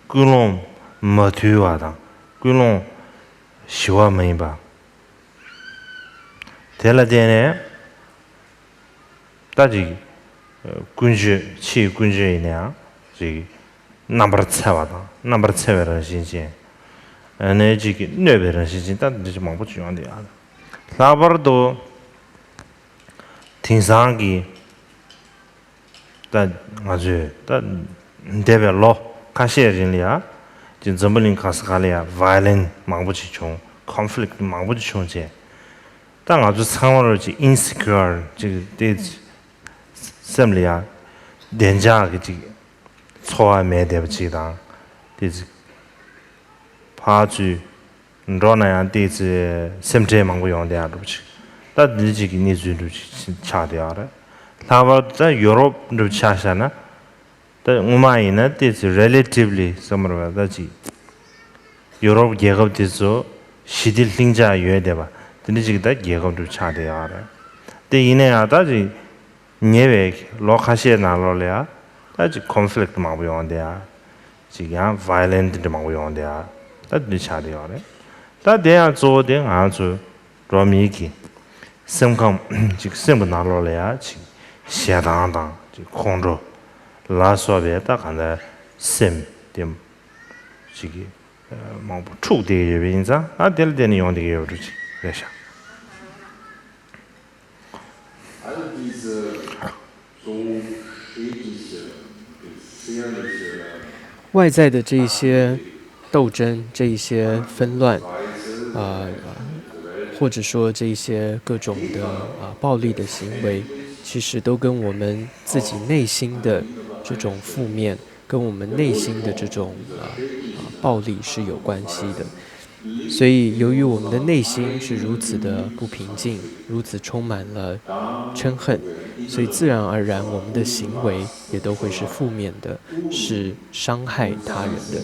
ཀུན་སློང་མ་དུལ་བ་དང་ཀུན་སློང་ཞི་བ་མ་ཡིན་པ། དེ་ལ་བརྟེན་ནས་ད་ཅིག་ཀུན་སྤྱོད་ཕྱིའི་ཀུན་སྤྱོད་ཡིན་ན་ཡང་ཅིག་རྣམ་པར་འཚེ་བ་དང་རྣམ་པར་འཚེ་བའི་རང་བཞིན་ཅན། ཨ་ནི་ཅིག་གནོད་པའི་རང་བཞིན་ཅན་ད་འདི་ཅིག་མང་པོ་ཅིག་ཡོང་བསྡད་ཡོད། ལྷག་པར་དུ་དེང་སང་གི་ད་ང་ཚོས་ད་འདས་པའི་ལོ་ཁ་ཤས་རིང་ལ་ཡ་ཅིག་འཛམ་བུ་གླིང་ག་ས་ག་ལ་ཡ་violent མང་པོ་ཅིག་བྱུང་། conflict མང་པོ་ཅིག་བྱུང་བྱས། ད་ང་ཚོ་ཚང་མ་རོ་ཅིག་insecure ཅིག་དེ་སེམས་ལ་ཡ་བདེ་འཇགས་ཀྱི་ཅིག་ཚོར་བ་མེད་བསྡད་པ་ཅིག་དང་དེ་ཅིག་ཕར་ཚུར་འགྲོ་ན་ཡང་ཏོག་ཙམ་སེམས་ཁྲལ་མང་པོ་ཡོང་བསྡད་ཡག་འདྲ་པོ་ཅིག་ད་འདི་ཅིག་གི་གནས་ཚུལ་འདྲ་པོ་ཅིག་ཆགས་བསྡད་ཡག་རེད། ལྷག་པར་དུ་ད་ཡོ་རོབ་འདྲ་པོ་ཆ་བཞག་ན། ད་སྔོན་མ་ཡིན་ན་ཏོག་ཙམ་relatively བསམ་པར་བ་ད་ཅིག་ཡོ་རོབ་རྒྱལ་ཁབ་དེ་ཚོ་ཞི་བདེ་ལྷིང་འཇགས་ཡོད་བསྡད་པ་དེ་འདྲ་ཅིག་ད་རྒྱལ་ཁབ་འདྲ་པོ་ཆགས་བསྡད་ཡག་རེད། དེ་ཡིན་ན་ཡང་ད་ཅིག་ཉེ་བའི་ལོ་ཁ་ཤས་ནང་ལོགས་ལ་ཡ་ད་ཅིག་conflict མང་པོ་ཡོང་བསྡད་ཡ། ཅིག་ཡང་violent འདྲ་མང་པོ་ཡོང་བསྡད་ཡ། ད་འདི་ཆགས་བསྡད་ཡོད་རེད། ད་དེ་ཡང་གཙོ་བོ་དེ་ང་ཚོ་འགྲོ་བ་མིའི་གི་སེམས་ཁམས་ཅིག་སེམས་ཀྱི་ནང་ལོགས་ལ་ཡ་ཅིག་ཞེ་སྡང་དང་ཅིག་ཁོང་ཁྲོ་ལ་སོགས་པའི་ད་གང་ལྟར་སེམས་དེ་ཅིག་གི་མང་པོ་འཁྲུགས་བསྡད་ཡོད་པ་ཡིན་ཙང་ཨ་དེ་ལ་བརྟེན་ནས་ཡོང་བསྡད་ཀྱི་ཡོད་པ་འདྲ་ཅིག་རེད་ཤག外在的这一些斗争，这一些纷乱，呃，或者说这一些各种的啊、呃、暴力的行为，其实都跟我们自己内心的这种负面，跟我们内心的这种啊、呃、暴力是有关系的。所以，由于我们的内心是如此的不平静，如此充满了嗔恨，所以自然而然我们的行为也都会是负面的，是伤害他人的。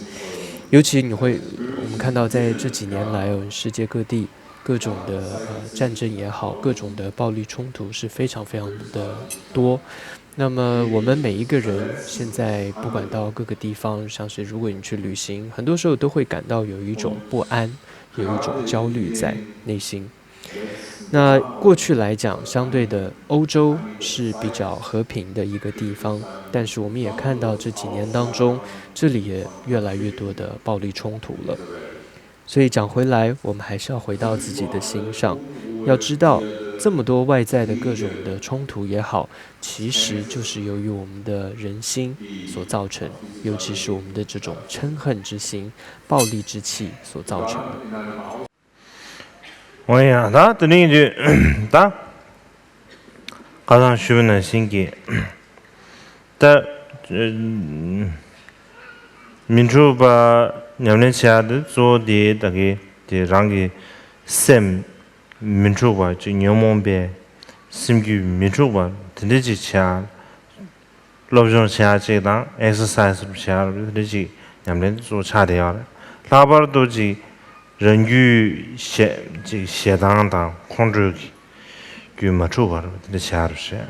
尤其你会，我们看到在这几年来，世界各地各种的呃战争也好，各种的暴力冲突是非常非常的多。那么我们每一个人现在不管到各个地方，像是如果你去旅行，很多时候都会感到有一种不安，有一种焦虑在内心。那过去来讲，相对的，欧洲是比较和平的一个地方，但是我们也看到这几年当中，这里也越来越多的暴力冲突了。所以讲回来，我们还是要回到自己的心上，要知道，这么多外在的各种的冲突也好，其实就是由于我们的人心所造成，尤其是我们的这种嗔恨之心、暴力之气所造成的。 འོ་ཡ་ད་དེ་རིང་དུས་ད་ཁ་སང་ཞུས་པ་ནང་བཞིན་གྱི་ད་མི་འཁྲུགས་པ་ཉམས་ལེན་བྱེད་ཡག་དེ་གཙོ་བོ་དེ་ད་གི་དེ་རང་གི་སེམས་མི་འཁྲུགས་པ་ཅིག་ཉོན་མོངས་པའི་སེམས་རྒྱུད་མི་འཁྲུགས་པ་དེ་འདྲ་ཅིག་བྱེད་ཡག་སློབ་སྦྱོང་བྱེད་ཡག་ཅིག་དང་ཨེག་སར་སའི་སི་བྱེད་ཡག་རེད། དེ་ཅིག་ཉམས་ལེན་གཙོ་ཆགས་བསྡད་ཡོད་རེད། ལྷག་པར་དུ་ཅིག་རང་རྒྱུད་ཞེ་ཅིག་ཞེ་སྡང་དང་ཁོང་ཁྲོ་གི་རྒྱུད་མ་འཁྲུགས་པར་དེ་འདྲ་བྱེད་ཡག་རེད་བཤད།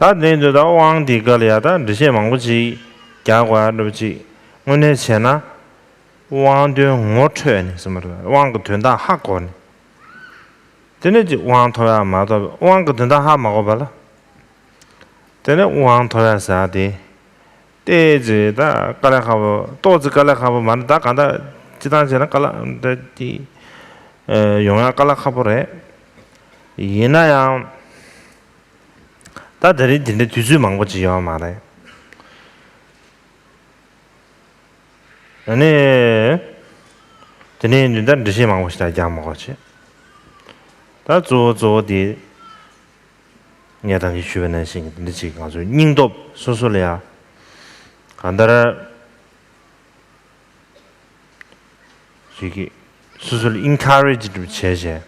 ད་དེ་འདྲ་ད་དབང་དེའི་སྐོར་ལ་ཡ་ད་འགྲེལ་བཤད་མང་པོ་ཅིག་རྒྱག་དགོས་ཡག་འདྲ་པོ་ཅིག་དངོས་གནས་བྱས་ན་དབང་དོན་ངོ་འཕྲོད་ནས་ཟེར་མ་རེད། དབང་གི་དོན་དག་ཧ་གོ་ནས། དེ་ནས་ཅིག་དབང་ཐོབ་ཡག་མ་གཏོགས་དབང་གི་དོན་དག་ཧ་མ་གོ་བ་ལ། དེ་ནས་དབང་ཐོབ་ཡག་ཟེར་ཡག་དེ། ཏོག་ཙམ་ད་དཀའ་ལས་ཁག་པོ་ཏོག་ཙམ་དཀའ་ལས་ཁག་པོ་མ་རེད། ད་གང་ལྟར་སྤྱིར་བཏང་བྱས་ན་དཀའ་ལས་ད་དེ་ཡོང་ཡག་དཀའ་ལས་ཁག་པོ་རེད། ཡིན་ན་ཡང་ད་དེ་རིང་དེ་འདྲའི་དུས་ཚོད་མང་པོ་ཅིག་ཡོད་མ་རེད། ཨ་ནི། དེ་ནས་འདི་འདྲ་འགྲེལ་བཤད་མང་པོ་ཞིག་ད་རྒྱག་མ་དགོས་བྱས། ད་གཙོ་བོ་གཙོ་བོ་དེ། ངས་ད་གིན་ཞུས་པ་ནང་བཞིན་འདི་འདྲ་ཅིག་ང་ཚོའི་སྙིང་སྟོབས་སོ་སོ་ལ་ཡ། གང་ལྟར། ཅིག་གིས་སོ་སོ་ལ་ཨིན་ཁ་རེ་ཇི་འདྲ་བྱས་བྱས།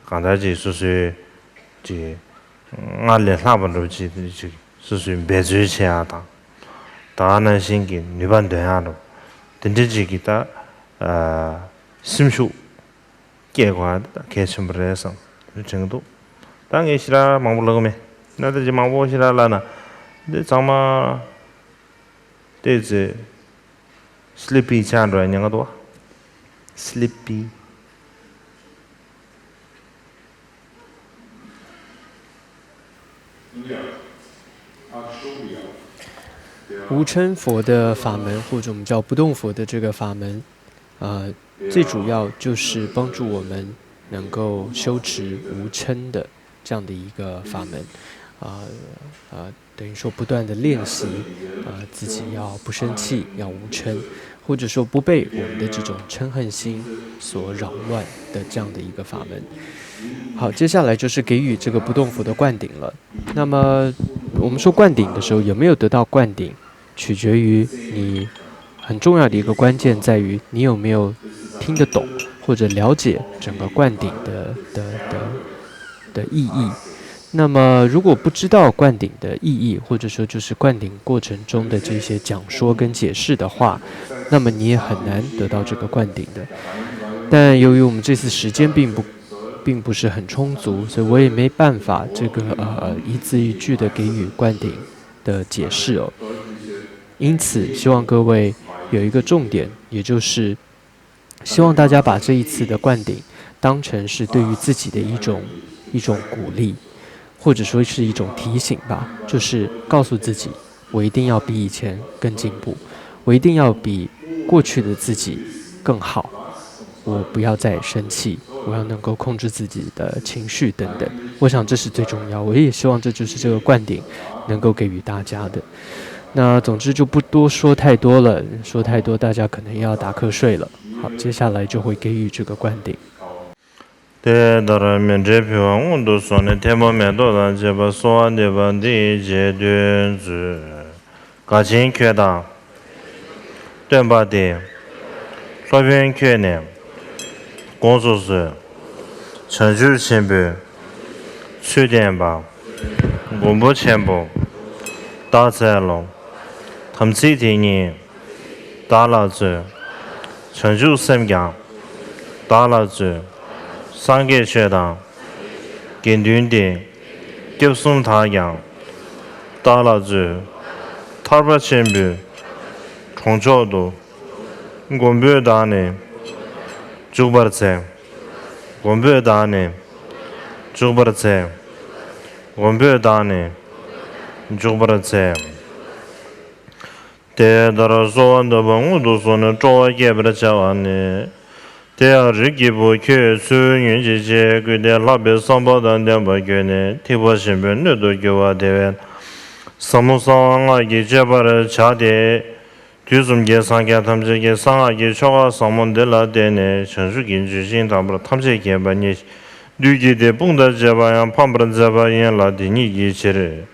གང་ལྟར་ཅིག་སོ་སོའི་ཅིག་སྔར་ལས་ལྷག་པ་འདྲ་བོ་ཅིག་ཅིག་སོ་སོའི་འབད་རྩོལ་བྱེད་ཡག་དང་། ད་ག་ནང་བཞིན་གྱི་ནུས་པ་འདོན་ཡག་འདྲ་བོ། དེ་འདྲ་ཅིག་གིས་ད་སེམས་ཤུགས་སྐྱེད་དགོས་ཡག་དེ་ད་གལ་ཆེན་པོ་རེད་བསམ་དྲན་གྱི་འདུག་ད་ངས་ཞེ་དྲག་མང་པོ་ལབ་ཀྱི་མེད། ན་ད་ཅིག་མང་པོ་ཞེ་དྲག་ལབ་ན་འདི་ཚང་མ་ཏོག་ཙམ་སི་ལི་པི་ཆགས་འགྲོ་ཡག་ཉེན་ཁ་འདུག་བ། སི་ལི་པི། 无嗔佛的法门，或者我们叫不动佛的这个法门，呃，最主要就是帮助我们能够修持无嗔的这样的一个法门，啊呃，等于说不断的练习，啊、自己要不生气，要无嗔，或者说不被我们的这种嗔恨心所扰乱的这样的一个法门。好，接下来就是给予这个不动佛的灌顶了。那么我们说灌顶的时候，有没有得到灌顶，取决于你很重要的一个关键在于你有没有听得懂或者了解整个灌顶的的的的意义。那么如果不知道灌顶的意义，或者说就是灌顶过程中的这些讲说跟解释的话，那么你也很难得到这个灌顶的。但由于我们这次时间并不并不是很充足，所以我也没办法这个呃一字一句的给予灌顶的解释哦。因此，希望各位有一个重点，也就是希望大家把这一次的灌顶当成是对于自己的一种一种鼓励，或者说是一种提醒吧，就是告诉自己，我一定要比以前更进步，我一定要比过去的自己更好。我不要再生气，我要能够控制自己的情绪等等。我想这是最重要，我也希望这就是这个灌顶能够给予大家的。那总之就不多说太多了，说太多大家可能要打瞌睡了。好，接下来就会给予这个灌顶。 དེ་ལྟར་མཎྜལ་ཕུལ་བ་སྔོན་དུ་སོང་ནས་ཐལ་མོ་མེ་ཏོག་དང་བཅས་པ་གསོལ་བ་འདེབས་པ་འདིའི་རྗེས་ཟློས་མཛོད། དགའ་ཆེན་ཁྱོད་དང་། སྟོན་པ་སྟེ། སློབ་དཔོན་ཁྱོད་ནི་དགོངས་སུ་གསོལ། བྱང་ཆུབ་ཆེན་པོའི་ཚུལ་བསྟན་པ། མགོན་པོ་ཆེན་པོ་བདག་འཚལ་ལོ། དམ་ཚིག་དེ་ཉིད་བདག་ལ་སྩོལ། བྱང་ཆུབ་སེམས་ཀྱང་བདག་ལ་སྩོལ། སངས་རྒྱས་ཆོས་དང་དགེ་འདུན་ཏེ། སྐྱབས་གསུམ་དག་ཀྱང་བདག་ལ་སྩོལ། ཐར་པ་ཆེན་པོའི་གྲོང་མཆོག་ཏུ། མགོན་པོས་བདག་ནི་འཇུག་པར་འཚལ། མགོན་པོས་བདག་ནི་འཇུག་པར་འཚལ། མགོན་པོས་བདག་ནི་འཇུག་པར་འཚལ། དེ་ལྟར་གསོལ་བ་འདེབས་པ་སྔོན་དུ་སོང་ནས་སྤྲོ་བ་བསྐྱེད་པར་བྱ་བ་ནི། དེ་ཡང་རིགས་ཀྱི་བུ་ཁྱོད་ཚུལ་ཉོན་ཅིག་ཅེས་བསྐུལ་ཏེ་ལྷག་པའི་བསམ་པ་དང་ལྡན་པར་གྱུར་ནས་ཐེག་པ་ཆེན་པོའི་སྣོད་དུ་གྱུར་པ་དེ་བས་ན། ཟབ་མོ་གསང་བ་སྔགས་ཀྱི་སྤྱོད་པར་བྱ་སྟེ། དུས་གསུམ་གྱི་སངས་རྒྱས་ཐམས་ཅད་ཀྱི་གསང་སྔགས་ཀྱི་ཆོ་ག་ཟབ་མོ་འདི་ལ་བརྟེན་ནས་བྱང་ཆུབ་ཀྱི་ལྗོན་ཤིང་དམ་པར་ཐམས་ཅད་མཁྱེན་པ་ཉིད་ཀྱི་བདུད་ཀྱི་སྡེ་དཔུང་དང་བཅས་པ་ཡང་ཕམ་པར་མཛད་པ་ཡིན་ལ། དེ་ཉིད་ཀྱི་ཕྱིར།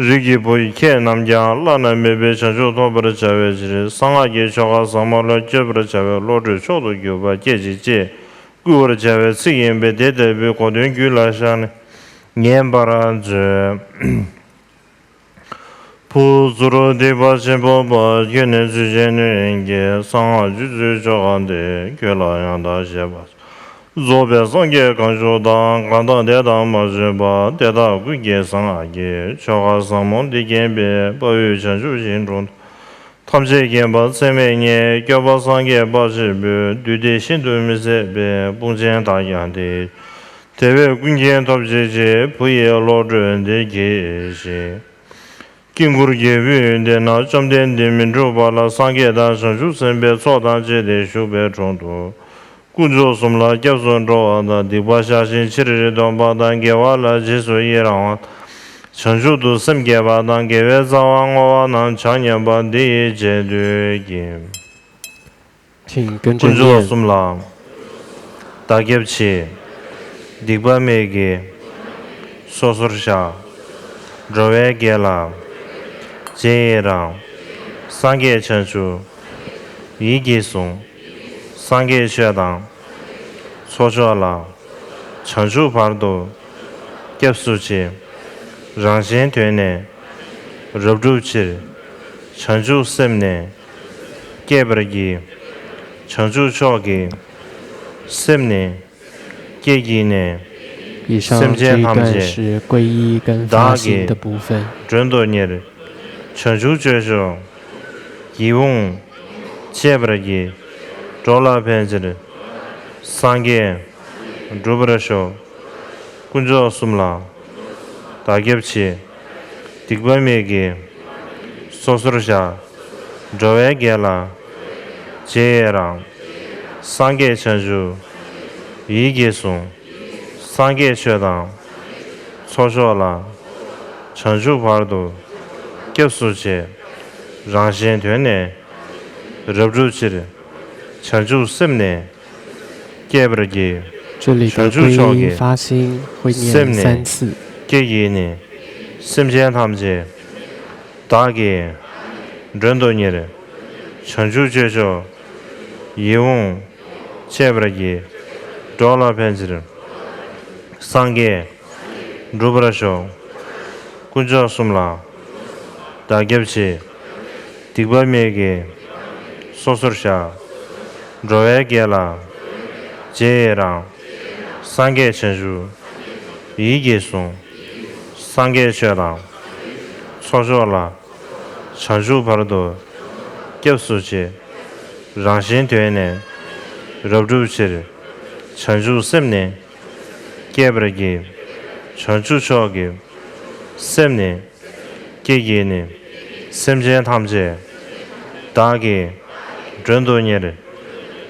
རིགས་ཀྱི་བུ་ཁྱེད་རྣམས་ཀྱང་བླ་ན་མེད་པའི་བྱང་ཆུབ་ཐོབ་པར་བྱ་བའི་ཕྱིར་གསང་སྔགས་ཀྱི་ཆོ་ག་ཟབ་མོ་ལ་སྤྱོད་པར་བྱ་བའི་བློ་གྲོས་མཆོག་ཏུ་གྱུར་པ་སྐྱེད་ཅིག་ཅེས་བསྐུལ་བར་བྱ་བའི་ཚིག་ཡིན་པས། དེ་ལྟ་བུའི་གོ་དོན་རྒྱུད་ལ་བཞག་ནས་ཉན་པར་མཛོད། བུ་ཚུར་ཐེག་པ་ཆེན་པོ་པ་ཁྱོད་ནི་ཚུལ་བཞིན་ནོན་གྱིས་གསང་སྔགས་རྗེ་བཙུན་མཆོག་ག་འདི་ཁྱོད་ལ་ཡང་དག་བཤད་པ། རྫོགས་པའི་སངས་རྒྱས་གང་བཞུགས་དང་། གང་དག་དེ་དག་མ་བྱོན་པ། དེ་དག་ཀུན་གྱི་གསང་སྔགས་ཀྱི་ཆོ་ག་ཟབ་མོ་འདི་མཁྱེན་པས། དཔའ་བོས་བྱང་ཆུབ་ཤིང་དྲུང་དུ། ཐམས་ཅད་མཁྱེན་པ་ཚད་མེད་བརྙེས། སྐྱོབ་པ་སངས་རྒྱས་དཔའ་ཆེན་པོས། བདུད་སྡེ་ཤིན་ཏུ་མི་བཟད་པའི། དཔུང་ཆེན་དག་ཀྱང་དེ། དེ་བས་ཀུན་མཁྱེན་ཐོབ་བྱེད་ཅིག་བུ་ཡི་བློ་གྲོས་འདི་གྱིས་ཤིག་དཀྱིལ་འཁོར་གྱི་དབུས་འདི་ན་བཅོམ་ལྡན་འདས་མི་འཁྲུགས་པ་ལ་སངས་རྒྱས་དང་བྱང་ཆུབ་སེམས་དཔའི་ཚོགས་དང་བཅས་ཏེ་བཞུགས་པའི་དྲུང་དུ། དཀོན་མཆོག་གསུམ་ལ་སྐྱབས་སུ་འགྲོ་བ་དང་། སྡིག་པ་བཤགས་ཤིང་ཕྱིར་འདོམས་པ་དང་། དགེ་བ་ལ་རྗེས་སུ་ཡི་རང་བ་དང་། བྱང་ཆུབ་ཏུ་སེམས་བསྐྱེད་པ་དང་། དགེ་བའི་རྩ་བ་བསྔོ་བ་རྣམས་ཕྱག་བརྙན་པ་འདི་ཡིས་རྗེས་ཟློས་ཀྱིས། དཀོན་མཆོག་གསུམ་ལ་བདག་སྐྱབས་མཆི། སྡིག་པ་མེད་ཀྱིས་སོ་སོར་བཤགས། འགྲོ་བའི་དགེ་ལ་རྗེས་ཡི་རང་། སངས་རྒྱས་བྱང་ཆུབ་ཡིད་ཀྱིས་བཟུང་། སངས་རྒྱས་ཆོས་དང་ཚོགས་མཆོག་ལ། བྱང་ཆུབ་བར་དུ་སྐྱབས་སུ་མཆི། རང་གཞན་དོན་ནི་རབ་བསྒྲུབ་ཕྱིར། བྱང་ཆུབ་སེམས་ནི་བསྐྱེད་པར་བགྱི། བྱང་ཆུབ་མཆོག་གི་སེམས་ནི་བསྐྱེད་བགྱིས་ནས། སེམས་ཅན་ཐམས་ཅད་བདག་གིས་མགྲོན་དུ་གཉེར། བྱང་ཆུབ་སྤྱོད་མཆོག་ཡིད་འོང་སྤྱད་པར་བགྱི། འགྲོ་ལ་ཕན་ཕྱིར་སངས་རྒྱས་འགྲུབ་པར་ཤོག་དཀོན་མཆོག་གསུམ་ལ་བདག་སྐྱབས་མཆི། སྡིག་པ་མེད་ཀྱིས་སོ་སོར་བཤགས། འགྲོ་བའི་དགེ་ལ་རྗེས་ཡི་རང་། སངས་རྒྱས་བྱང་ཆུབ་ཡིད་ཀྱིས་བཟུང་། སངས་རྒྱས་ཆོས་དང་ཚོགས་མཆོག་ལ། བྱང་ཆུབ་བར་དུ་སྐྱབས་སུ་མཆི། རང་གཞན་དོན་ནི་རབ་བསྒྲུབ་ཕྱིར། བྱང་ཆུབ་སེམས་ནི་བསྐྱེད་པར་བགྱི། བྱང་ཆུབ་མཆོག་གི་སེམས་ནི་བསྐྱེད་བགྱིས་ནས། སེམས་ཅན་ཐམས་ཅད་བདག་གིས་མགྲོན་དུ་གཉེར། བྱང་ཆུབ་སྤྱོད་མཆོག་ཡིད་འོང་སྤྱད་པར་བགྱི། འགྲོ་ལ་ཕན་ཕྱིར་སངས་རྒྱས་འགྲུབ་པར་ཤོག་དཀོན་མཆོག་གསུམ་ལ་བདག་སྐྱབས་མཆི། སྡིག་པ་མེད་ཀྱིས་སོ་སོར་བཤགས། འགྲོ་བའི་དགེ་ལ་རྗེས་ཡི་རང་། སངས་རྒྱས་བྱང་ཆུབ་ཡིད་ཀྱིས་བཟུང་། སངས་རྒྱས་ཆོས་དང་ཚོགས་མཆོག་ལ། བྱང་ཆུབ་བར་དུ་སྐྱབས་སུ་མཆི། རང་གཞན་དོན་ནི་རབ་བསྒྲུབ་ཕྱིར། བྱང་ཆུབ་སེམས་ནི་བསྐྱེད་པར་བགྱི། བྱང་ཆུབ་མཆོག་གི་སེམས་ནི་བསྐྱེད་བགྱིས་ནས། སེམས་ཅན་ཐམས་ཅད་བདག་གིས་མགྲོན་དུ་གཉེར། བྱང་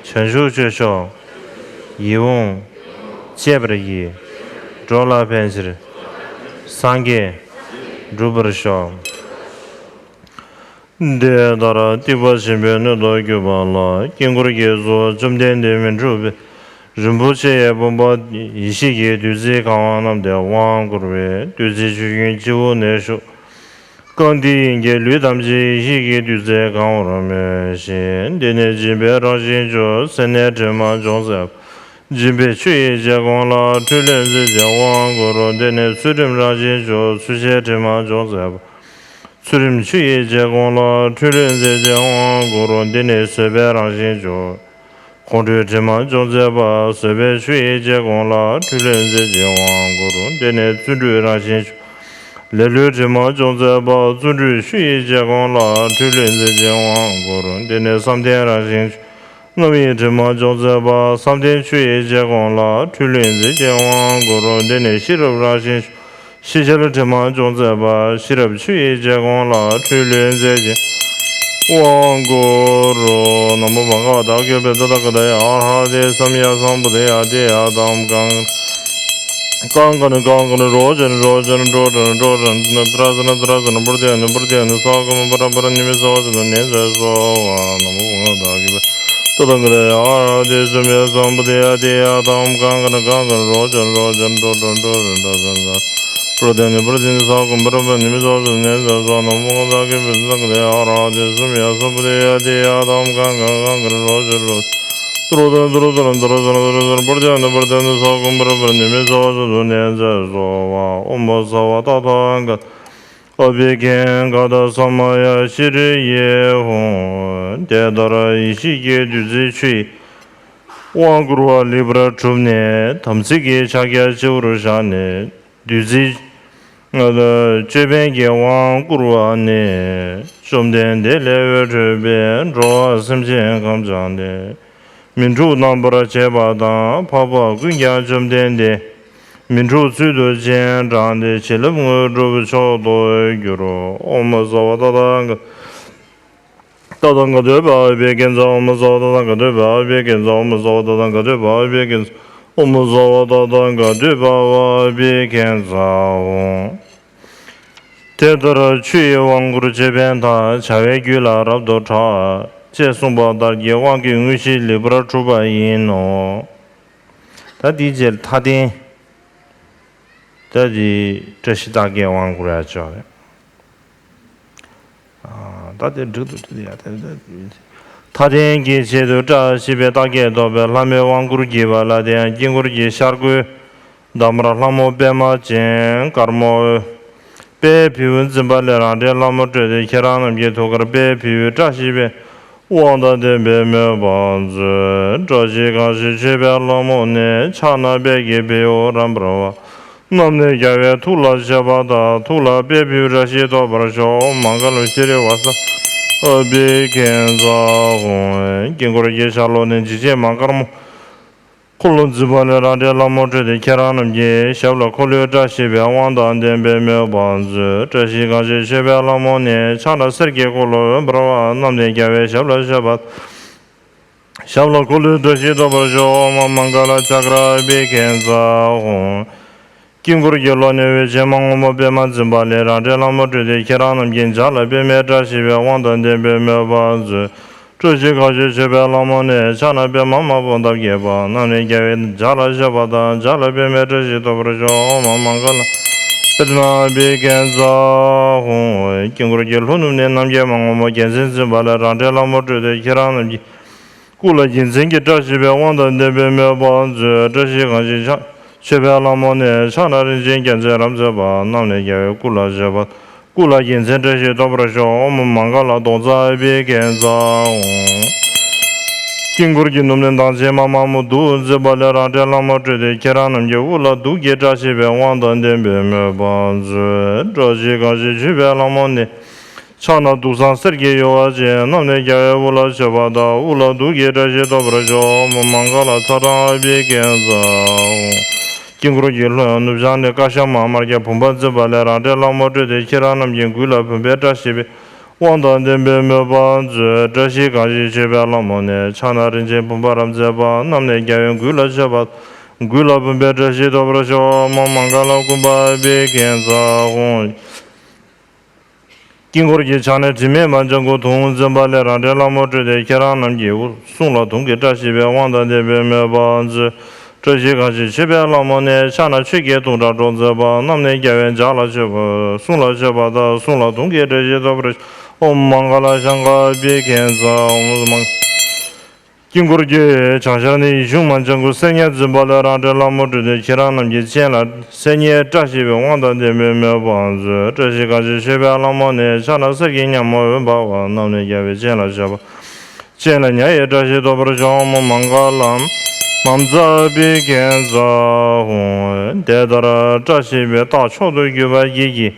ཆུབ་སྤྱོད་མཆོག་ཡིད་འོང་སྤྱད་པར་བགྱི། འགྲོ་ལ་ཕན་ཕྱིར་སངས་རྒྱས་འགྲུབ་པར་ཤོག་དེ་ལྟར་ཐེག་པ་ཆེན་པོའི་སྣོད་དུ་གྱུར་པ་ལ། དཀྱིལ་འཁོར་གྱི་གཙོ་བོ་བཅོམ་ལྡན་འདས་མི་འཁྲུགས་པའི་རིན་པོ་ཆེ་ཡི་བུམ་པ་ཡེ་ཤེས་ཀྱི་བདུད་རྩིས་གང་བ་རྣམས་ཏེ། དབང་བསྐུར་བས་བདུད་རྩིའི་ཆུ་རྒྱུན་སྤྱི་བོ་ནས་ཞུགས། གང་འདི་ཡིན་གྱི་ལུས་ཐམས་ཅད་ཡེ་ཤེས་ཀྱི་བདུད་རྩིས་གང་བར་མོས་ཤིག་འདི་ནི་སྦྱིན་པའི་རང་བཞིན་མཆོག་སེར་སྣའི་དྲི་མ་ཅུང་ཟད་པ། སྦྱིན་པའི་ཆུ་ཡི་རྗེ་གོང་ལ། འཕྲོས་ལྷུང་མཛད་ཅིང་དབང་བསྐུར་རོ། འདི་ནི་ཚུལ་ཁྲིམས་རང་བཞིན་མཆོག་ཚུལ་ཤེས་དྲི་མ་ཅུང་ཟད་པ། ཚུལ་ཁྲིམས་ཆུ་ཡི་རྗེ་གོང་ལ། འཕྲོས་ལྷུང་མཛད་ཅིང་དབང་བསྐུར་རོ། འདི་ནི་བཟོད་པའི་རང་བཞིན་མཆོག་ཁོང་ཁྲོའི་དྲི་མ་ཅུང་ཟད་པ། བཟོད་པའི་ཆུ་ཡི་རྗེ་གོང་ལ། འཕྲོས་ལྷུང་མཛད་ཅིང་དབང་བསྐུར་རོ། འདི་ནི་བརྩོན་འགྲུས་རང་བཞིན་མཆོག་ལེ་ལོའི་དྲི་མ་ཅུང་ཟད་པ། བརྩོན་འགྲུས་ཆུ་ཡི་རྗེ་གོང་ལ། འཕྲོས་ལྷུང་མཛད་ཅིང་དབང་བསྐུར་རོ། འདི་ནི་བསམ་གཏན་རང་བཞིན་མཆོག་རྣམ་གཡེང་དྲི་མ་ཅུང་ཟད་པ། བསམ་གཏན་ཆུ་ཡི་རྗེ་གོང་ལ། འཕྲོས་ལྷུང་མཛད་ཅིང་དབང་བསྐུར་རོ། འདི་ནི་ཤེས་རབ་རང་བཞིན་མཆོག་ཤེས་བྱའི་དྲི་མ་ཅུང་ཟད་པ། ཤེས་རབ་ཆུ་ཡི་རྗེ་གོང་ལ། འཕྲོས་ལྷུང་མཛད་ཅིང་དབང་བསྐུར་རོ། ན་མོ་བྷ་ག་ཝ་ཏ། གུ་པེ་ཏ་ཐཱ་ག་ཏ་ཡ། ཨ་ར་ཧ་ཏེ་སམ་ཡ་སམ་བུ་དྷེ་ཡ། ཏེ་ཡ་ཐཱ་མ་ཀཱ་ཀ་ན་ཀཱ་ཀ་ན། རོ་ཙ་ན་རོ་ཙ་ན། ཏྲོ་ཏ་ན་ཏྲོ་ཏ་ན། ཏ་ར་ཙ་ན་ཏ་ར་ཙ་ན། བུ་དྷེ་ན་བུ་དྷེ་ན། ས་ཀུ་མ་པ་ར་པ་ར་ནི་མི་ས་བ་ཙ་ན་ནི་ཙ་སྭཱ་ཧཱ། ན་མོ་བྷ་ག་ཝ་ཏ། གུ་པེ་ཏ་ཐཱ་ག་ཏ་ཡ། ཨ་ར་ཧ་ཏེ་སམ་ཡ་སམ་བུ་དྷེ་ཡ། ཏེ་ཡ་ཐཱ་མ་ཀཱ་ཀ་ན་ཀཱ་ཀ་ན། རོ་ཙ་ན་རོ་ཙ་ན། ཏྲོ་ཏ་ན་ཏྲོ་ཏ་ན། ཏ་ར་ཙ་ན་ཏ་ར་ཙ་ན། བུ་དྷེ་ན་བུ་དྷེ་ན། ས་ཀུ་མ་པ་ར་པ་ར་ནི་མི་ས་བ་ཙ་ན་ནི་ཙ་སྭཱ་ཧཱ། ན་མོ་བྷ་ག་ཝ་ཏ། གུ་པེ་ཏ་ཐཱ་ག་ཏ་ཡ། ཨ་ར་ཧ་ཏེ་སམ་ཡ་སམ་བུ་དྷེ་ཡ། ཏེ་ཡ་ཐཱ་མ་ཀཱ་ཀ་ན་ཀཱ་ཀ་ན། རོ་ཙ་ན་རོ་ཙ་ན། ཏ་ར་ཙ་ན་ཏ་ར་ཙ་ན། ཏ་ར་ཙ་ན་ཏ་ར་ཙ་ན། བུ་དྷེ་ན་བུ་དྷེ་ན། ས་ཀུ་མ་པ་ར་པ་ར་ནི་མི་ས་བ་ཙ་ན་ནི་ཙ་སྭཱ་ཧཱ། ཨོཾ་བྷ་ག་ཝ་ཏ་ཐཱ་ག་ཏ་ཨ་བྷྱ་གྷྱ་ག་ཏ་ས་མ་ཡ་ཤྲཱི་ཡེ་ཧོ། དེ་ལྟར་ཡེ་ཤེས་ཀྱི་བདུད་རྩིའི་ཆུ་ཡིས་དབང་བསྐུར་བ་ལེགས་པར་གྲུབ་ནས། དམ་ཚིག་གི་ཕྱག་རྒྱ་སྤྱི་བོར་བཞག་ནས། བདུད་རྩིའི་ཅོད་པན་གྱིས་དབང་བསྐུར་བ་ནས། བཅོམ་ལྡན་འདས་ལས་འོད་འཕྲོས་པས་འགྲོ་བ་སེམས་ཅན་ཁམས་བྱང་སྟེ། མི་འཁྲུགས་རྣམ་པར་བྱེད་པ་དང་། འཕགས་པ་ཀུན་ཀྱང་བཅོམ་ལྡན་འདས་མི་འཁྲུགས་ཚུལ་དུ་སྤྱན་དྲངས་ཏེ། བྱིན་རླབས་དངོས་གྲུབ་མཆོག་ཏུ་གྱུར། ཨོཾ་བྷ་ག་ཝ་ཏ་ཐཱ་ག་ཏ་ཐཱ་ག་ཏ་བྷྱ་གྷྱ་ཛཿ། ཨོཾ་བྷ་ག་ཝ་ཏ་ཐཱ་ག་ཏ་བྷྱ་གྷྱ་ཛཿ། ཨོཾ་བྷ་ག་ཝ་ཏ་ཐཱ་ག་ཏ་བྷྱ་གྷྱ་ཛཿ། ཨོཾ་བྷ་ག་ཝ་ཏ་ཐཱ་ག་ཏ་བྷྱ་གྷྱ་ཛཿ། དེ་ལྟར་ཆུ་ཡི་དབང་བསྐུར་ཅོད་པན་དང་། བྱ་བའི་རྒྱུད་ལ་རབ་ཏུ་གྲགས། ཅེས་གསུངས་པ་ལྟར་གྱི་དབང་གི་དངོས་གཞི་ལེགས་པར་གྲུབ་པ་ཡིན་ནོ། ད་འདིའི་རྗེས་ལ་མཐའ་རྟེན། ད་འདི་བཀྲ་ཤིས་རྟགས་བརྒྱད་དབང་བསྐུར་ཡ་ཅོག་རེད། ཨ། ད་དེ་འགྲིག་ཏུ་འགྲིག་ཡ་དེ། མཐའ་རྟེན་གྱི་ཆེད་དུ་བཀྲ་ཤིས་པའི་རྟགས་བརྒྱད་ཐོབ་པའི་ལྷ་མོའི་དབང་བསྐུར་བགྱིས་པ་ལ། དེ་ཡང་དཀྱིལ་འཁོར་གྱི་ཤར་སྒོའི་འདབ་མར་ལྷ་མོ་པདྨ་ཅན་དཀར་མོ་དཔལ་བེའུ་འཛིན་པ་ལས་རང་འདྲའི་ལྷ་མོ་སྤྲོས་ཏེ། ཁྱེད་རང་རྣམས་ཀྱི་ཐུགས་ཀར་དཔལ་བེའུའི་བཀྲ་ཤིས་པའི་དབང་དང་ལྡན་པའི་མོས་པ་མཛོད། བཀྲ་ཤིས་གང་ཞིག་མཆོད་པའི་ལྷ་མོ་ནི། ཕྱག་ན་དཔལ་གྱི་བེའུ་རམ་བར་བ། བསྣམས་ནས་རྒྱལ་བའི་ཐུགས་ལ་བཞག་པ་དང་། ཐུགས་ལ་དཔལ་བེའུའི་བཀྲ་ཤིས་ཐོབ་པར་ཤོག། ཨོཾ་མངྒ་ལཾ་ཤྲཱི་བ་ས་ཨ་བྷྱ་གྷྱ་ཛཿ་ཧཱུྃ། དཀྱིལ་འཁོར་གྱི་ཤར་ལྷོ་ནས་འཇིགས་བྱེད་མ་དཀར་མོ་འཁོར་ལོ་འཛིན་པ་ལས་རང་འདྲའི་ལྷ་མོ་སྤྲོས་ཏེ། ཁྱེད་རང་རྣམས་ཀྱི་ཞབས་ལ་འཁོར་ལོའི་བཀྲ་ཤིས་པའི་དབང་དང་ལྡན་པའི་མོས་པ་མཛོད། བཀྲ་ཤིས་གང་ཞིག་མཆོད་པའི་ལྷ་མོ་ནི། ཕྱག་ན་གསེར་གྱི་འཁོར་ལོ་འབར་བ་བསྣམས་ནས་རྒྱལ་བའི་ཞབས་ལ་བཞག་པ། ཞབས་ལ་འཁོར་ལོའི་བཀྲ་ཤིས་ཐོབ་པར་ཤོག། ཨོཾ་མངྒ་ལ་ཅཀྲ་ཨ་བྷྱ་གྷྱ་ཛཿ་ཧཱུྃ། དཀྱིལ་འཁོར་གྱི་ལྷོ་ནས་འོད་ཆེན་མ་སྔོན་མོ་པདྨ་འཛིན་པ་ལས་རང་འདྲའི་ལྷ་མོ་སྤྲོས་ཏེ། ཁྱེད་རང་རྣམས་ཀྱི་ལྗགས་ལ་པདྨའི་བཀྲ་ཤིས་པའི་དབང་དང་ལྡན་པའི་མོས་པ་མཛོད། བཀྲ་ཤིས་གང་ཞིག་མཆོད་པའི་ལྷ་མོ་ནི། ཕྱག་ན་པདྨ་དམར་པོ་འདབ་བརྒྱད་པ། བསྣམས་ནས་རྒྱལ་བའི་ཞབས་ལ་བཞག་པ་དང་། ལྗགས་ལ་པདྨའི་བཀྲ་ཤིས་ཐོབ་པར་ཤོག། ཨོཾ་མངྒ་ལཾ་པདྨ་ཨ་བྷྱ་གྷྱ་ཛཿ་ཧཱུྃ། དཀྱིལ་འཁོར་གྱི་ལྷོ་ནུབ་ནས་རྣམ་རྒྱལ་མ་སྔོན་མོ་རྒྱལ་མཚན་འཛིན་པ་ལས་རང་འདྲའི་ལྷ་མོ་སྤྲོས་ཏེ། ཁྱེད་རང་རྣམས་ཀྱི་སྐུ་ལ་རྒྱལ་མཚན་གྱི་བཀྲ་ཤིས་པའི་དབང་དང་ལྡན་པའི་མོས་པ་མཛོད། བཀྲ་ཤིས་གང་ཞིག་མཆོད་པའི་ལྷ་མོ་ནི། ཕྱག་ན་རིན་ཆེན་རྒྱལ་མཚན་རབ་མཛེས་པ། བསྣམས་ནས་རྒྱལ་བའི་སྐུ་ལ་བཞག་པ། སྐུ་ལ་རྒྱལ་མཚན་བཀྲ་ཤིས་ཐོབ་པར་ཤོག། ཨོཾ་མངྒ་ལ་རྡོར་ཛཿ་ཨ་བྷྱ་གྷྱ་ཛཿ་ཧཱུྃ། དཀྱིལ་འཁོར་གྱི་ནུབ་ནས་མདངས་ཅན་མ་དམར་མོ་གདུགས་འཛིན་པ་ལས་རང་འདྲའི་ལྷ་མོ་སྤྲོས་ཏེ། ཁྱེད་རང་རྣམས་ཀྱི་དབུ་ལ་གདུགས་ཀྱི་བཀྲ་ཤིས་པའི་དབང་དང་ལྡན་པའི་མོས་པ་མཛོད། བཀྲ་ཤིས་གང་ཞིག་མཆོད་པའི་ལྷ་མོ་ནི། ཕྱག་ན་གདུགས་བཟང་གསེར་གྱི་ཡུ་བ་ཅན། བསྣམས་ནས་རྒྱལ་བའི་དབུ་ལ་མཆོད་པ་དང་། དབུ་ལ་གདུགས་ཀྱི་བཀྲ་ཤིས་ཐོབ་པར་ཤོག། ཨོཾ་མངྒ་ལ་ཚ་གྲང་ཨ་བྷྱ་གྷྱ་ཛཿ་ཧཱུྃ། དཀྱིལ་འཁོར་གྱི་ལྷོ་ཡང་ནུབ་བྱང་ནས་ཀ་ཤ་མ་དམར་སྐྱ་བུམ་པ་འཛིན་པ་ལས་རང་འདྲའི་ལྷ་མོ་སྤྲོས་ཏེ། ཁྱེད་རང་རྣམས་ཀྱི་མགུལ་ལ་བུམ་པའི་བཀྲ་ཤིས་པའི་དབང་དང་ལྡན་པའི་མོས་པ་མཛོད། བཀྲ་ཤིས་གང་ཞིག་མཆོད་པའི་ལྷ་མོ་ནི། ཕྱག་ན་རིན་ཆེན་བུམ་པ་རབ་མཛེས་པ། བསྣམས་ནས་རྒྱལ་བའི་མགུལ་ལ་མཆོད་པ། མགུལ་ལ་བུམ་པའི་བཀྲ་ཤིས་ཐོབ་པར་ཤོག། ཨོཾ་མངྒ་ལ་ཀུམ་བྷ་ཨ་བྷྱ་གྷྱ་ཛཿ་ཧཱུྃ། དཀྱིལ་འཁོར་གྱི་བྱང་ནས་དྲི་མེད་མ་ལྗང་གུ་དུང་འཛིན་པ་ལས་རང་འདྲའི་ལྷ་མོ་སྤྲོས་ཏེ། ཁྱེད་རང་རྣམས་ཀྱི་གསུང་ལ་དུང་གི་བཀྲ་ཤིས་པའི་དབང་དང་ལྡན་པའི་མོས་པ་མཛོད། བཀྲ་ཤིས་གང་ཞིག་མཆོད་པའི་ལྷ་མོ་ནི། ཕྱག་ན་ཆོས་ཀྱི་དུང་སྒྲ་སྒྲོག་མཛད་པ། རྣམས་ནི་རྒྱལ་བའི་ལྗགས་ལ་མཆོད་པ། གསུང་ལ་མཆོད་པ་དང་གཟུངས་ལ་དུང་གི་སྒྲ་ཞིག་ཐོབ་པར་ཤོག། ཨོཾ་མངྒ་ལ་ཤངྐ་པི་ཀེ་ཛ། ཨོཾ་མང་། དཀྱིལ་འཁོར་གྱི་བྱང་ཤར་ནས་ཡེ་ཤེས་མ་ལྗང་གུ་གསེར་ཉ་འཛིན་པ་ལས་རང་གྲོལ་ལྷ་མོ་སྤྲུལ་ཏེ་ཁྱེད་རང་རྣམས་ཀྱི་སྤྱན་ལ་སེར་ཉའི་སྐྲ་བཞད་པའི་དབང་དང་ལྡན་པའི་མོས་པ་མཛོད། བཀྲ་ཤིས་གང་ཞིག་མཆོད་པའི་ལྷ་མོ་ནི། ཕྱག་ན་གསེར་གྱི་ཉ་མོ་འོད་འབར་བ། རྣམས་ནི་རྒྱལ་བའི་སྤྱན་ལ་མཆོད་པ། སྤྱན་ལ་ཉ་ཡི་སྐྲ་ཞིག་ཐོབ་པར་ཤོག། ཨོཾ་མངྒ་ལཾ་མཾ་ཛ་པི་ཀེ་ཛ་ཧཱུྃ། དེ་ལྟར་སྐྲ་བཞད་པའི་རྟགས་མཆོག་ཏུ་གྱུར་པ་ཡིད་ཀྱི་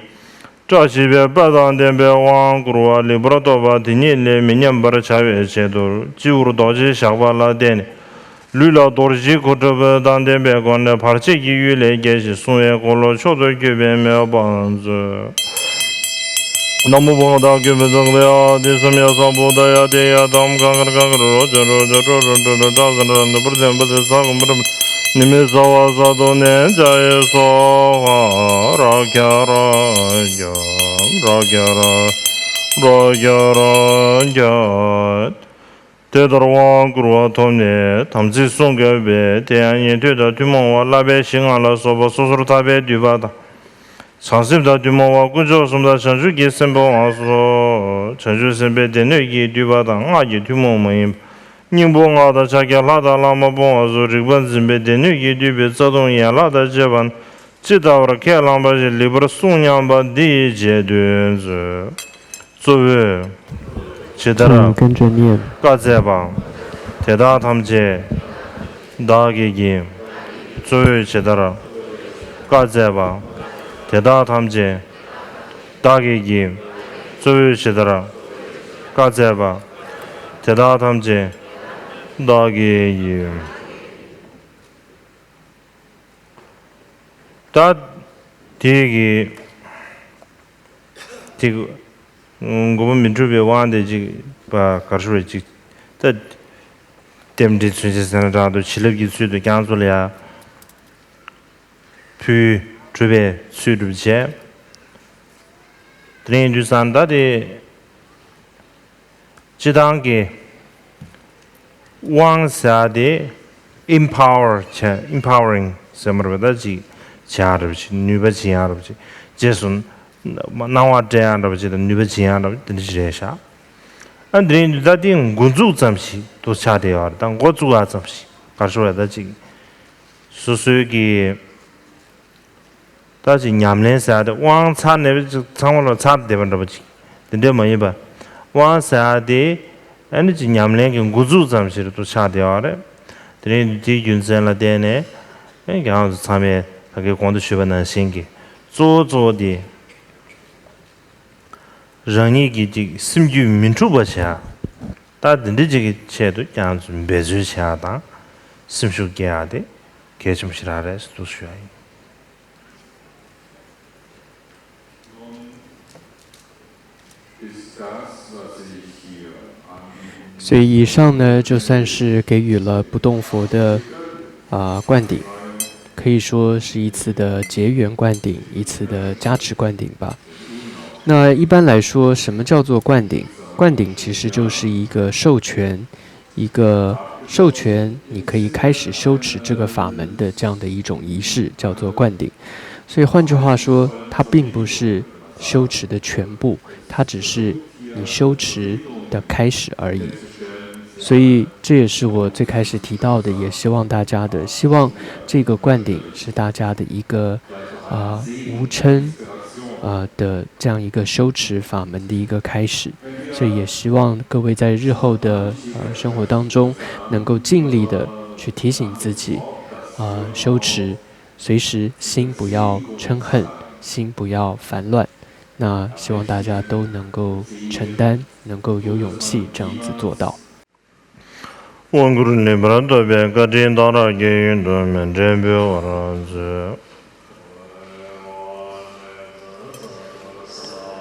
སྐྲ་བཞད་པའི་དཔལ་དང་ལྡན་པའི་དབང་བསྐུར་བ་ལེགས་པར་ཐོབ་པ་དེ་ཉིད་ལས་མི་ཉམས་པར་བྱ་བའི་ཆེད་དུ་སྤྱི་བོར་རྡོ་རྗེ་ཞགས་པ་ལ་བརྟེན་ནས། ལུས་ལ་རྡོ་རྗེའི་གོ་ཁྲབ་དང་ལྡན་པའི་སྒོ་ནས་བར་ཆད་ཀྱི་གཡུལ་ལས་རྒྱལ་ཞིང་སྲུང་བའི་འཁོར་ལོ་མཆོག་ཏུ་གྱུར་པའི་མོས་པ་མཛོད། ན་མོ་བྷ་ག་ཝ་ཏ་ཨ་ཏི་བྷ་ཛ་ཀ་པ་ཡ་ཏི་སམ་ཡ་སམ་བུ་ད་ཡ་ཏི་ཡ་དམ་གང་གར་གང་གར་རོ་ཇོ་རོ་ཇོ་ཀྲོ་ཀྲོ་ཀྲོ་ཀྲོ་ཀྲ་ས་ཀྲ་ནུ་པུར་ཙེ་པུ་ཙེ་ས་ཀུ་མུ་ར་ནི་མི་ས་བ་ས་དོ་ནེ་ཇ་ཡེ་སོ་ཧ། ར་ཁྱ་ར་ཁྱ་ར་ཁྱ་ར་ར་ཁྱ་ར་ཁྱ། དེ་ལྟར་དབང་བསྐུར་བ་ཐོབ་ནས་དམ་ཚིག་བསྲུང་དགོས་པས། དེ་ཡང་ཉན་ཐོས་དང་ཐུན་མོང་བ་བསླབ་པའི་གཞི་ལྔ་ལ་སོགས་པ་སོ་སོར་ཐར་པའི་བསྡུས་པ་དང་། བྱང་སེམས་དང་ཐུན་མོང་བ་དཀོན་མཆོག་གསུམ་དང་བྱང་ཆུབ་ཀྱི་སེམས་དཔའ་སོགས་བྱང་ཆུབ་སེམས་དཔའི་སྡེ་སྣོད་ཀྱི་བསྡུས་པ་དང་སྔགས་ཀྱི་ཐུན་མོང་མ་ཡིན་པ། སྙིང་པོ་སྔགས་དང་ཕྱག་རྒྱ་ལྷ་དང་བླ་མ་སྤོང་བ་སོགས་རིག་པ་འཛིན་པའི་སྡེ་སྣོད་ཀྱིས་བསྡུས་པའི་རྩ་ལྟུང་ཡན་ལག་དང་བཅས་པ་རྣམས་ཇི་ལྟ་བར་ཁས་བླངས་པ་བཞིན་ལེགས་པར་བསྲུང་སྙམ་པ་འདི་ཡི་རྗེས་ཟློས་མཛོད། གཙོ་བོས་ཇི་ལྟར་ཨོཾ་ཀྱནྡྲ་ནི་ཡ། བཀའ་སྩལ་པ། དེ་དག་ཐམས་ཅད་བདག་གིས་བགྱི། གཙོ་བོས་ཇི་ལྟར་བཀའ་སྩལ་པ། དེ་དག་ཐམས་ཅད་བདག་གིས་བགྱི། གཙོ་བོས་ཇི་ལྟར་བཀའ་སྩལ་པ། དེ་དག་ཐམས་ཅད་བདག་གིས་བགྱི། ད་དེ་གི་དེ་དགོས་པ་མི་འགྲུབ་པའི་དབང་དེ་ཅིག་པ་གར་ཤོར་བའི་ཅིག་ད་རྟེན་འབྲེལ་ཚུན་ཆད་ཟེར་ན་དྲག་འདུག་བྱིན་རླབས་ཀྱི་ཚུལ་དུ་རྒྱ་མཚོ་ལ་ཡ་ཕུལ་གྲུབ་པའི་ཚུལ་གྲུབ་བྱས། དེ་རིང་དུས་སང་ད་དེ། སྤྱི་བཏང་གི་དབང་ཟེར་ཡ་དེ་ཨིམ་པ་ཝར་བྱས། ཨིམ་པ་ཝ་རིང་ཟེར་མ་རེད་པ། ད་ཅིག་བྱེད་ཡག་འདྲ་པོ་ཅིག་ནུས་པ་སྦྱིན་ཡག་འདྲ་པོ་ཅིག་རྗེས་སུ་སྣང་བ་སྤྲད་ཡག་འདྲ་པོ་ཅིག་དང་ནུས་པ་སྦྱིན་ཡག་འདྲ་པོ་དེ་འདྲ་ཅིག་རེད་ཤག་ཨ་འདི་རིང་དུས་ད་དེ་འགོ་འཛུགས་ཙམ་ཞིག་ཏུ་ཆགས་བསྡད་ཡོད་རེད། ད་འགོ་བཙུགས་ཡག་ཙམ་ཞིག་གར་ཤོར་བ་ད་ཅིག་སོ་སོའི་གི་ད་ཅིག་ཉམས་ལེན་ཟེར་ཡ་དེ་དབང་ཚར་ནས་ཅིག་ཚང་མ་ལ་ཚར་བསྡད་པ་འདྲ་པོ་ཅིག་དེ་འདྲ་མ་ཡིན་པ། དབང་ཟེར་ཡ་དེ་ཨ་ནི་ཅིག་ཉམས་ལེན་གྱི་འགོ་འཛུགས་ཙམ་ཞིག་ཏུ་ཆགས་བསྡད་ཡོད་རེད། དེ་རིང་དེའི་རྒྱུ་མཚན་ལ་བརྟེན་ནས་ཨ་ནི་ཁྱེད་རང་ཚོ་ཚང་མས་ད་གིན་གོང་དུ་ཞུས་པ་ནང་བཞིན་གྱི་གཙོ་བོ་གཙོ་བོ་དེ་རང་ཉིད་ཀྱི་ཅིག་སེམས་རྒྱུད་མི་འཁྲུགས་པ་བྱེད་ཡ། ད་དེ་འདྲ་ཅིག་གི་ཆེད་དུ་ཁྱེད་རང་ཚོ་འབད་རྩོལ་བྱེད་ཡ་དང་སེམས་ཤུགས་སྐྱེད་ཡ་དེ་གལ་ཆེན་པོ་ཞིག་རང་རེད་ཟེར་འདུག་ཞུ་ཡ་ཡིན། Ist das, was ich hier anbieten 所以以上呢，就算是给予了不动佛的啊、灌顶，可以说是一次的结缘灌顶，一次的加持灌顶吧。那一般来说，什么叫做灌顶？灌顶其实就是一个授权，一个授权你可以开始修持这个法门的这样的一种仪式，叫做灌顶。所以换句话说，它并不是修持的全部，它只是你修持的开始而已。所以这也是我最开始提到的，也希望大家的，希望这个灌顶是大家的一个啊、无嗔啊、的这样一个修持法门的一个开始。所以也希望各位在日后的呃生活当中，能够尽力的去提醒自己，呃，修持，随时心不要嗔恨，心不要烦乱。那希望大家都能够承担，能够有勇气这样子做到。དབང་བསྐུར་ལེགས་པར་ཐོབ་པའི་བཀའ་དྲིན་གཏང་རག་གི་ཡུན་དུ་མི་འབྲལ་འབུལ་བར་མཛོད།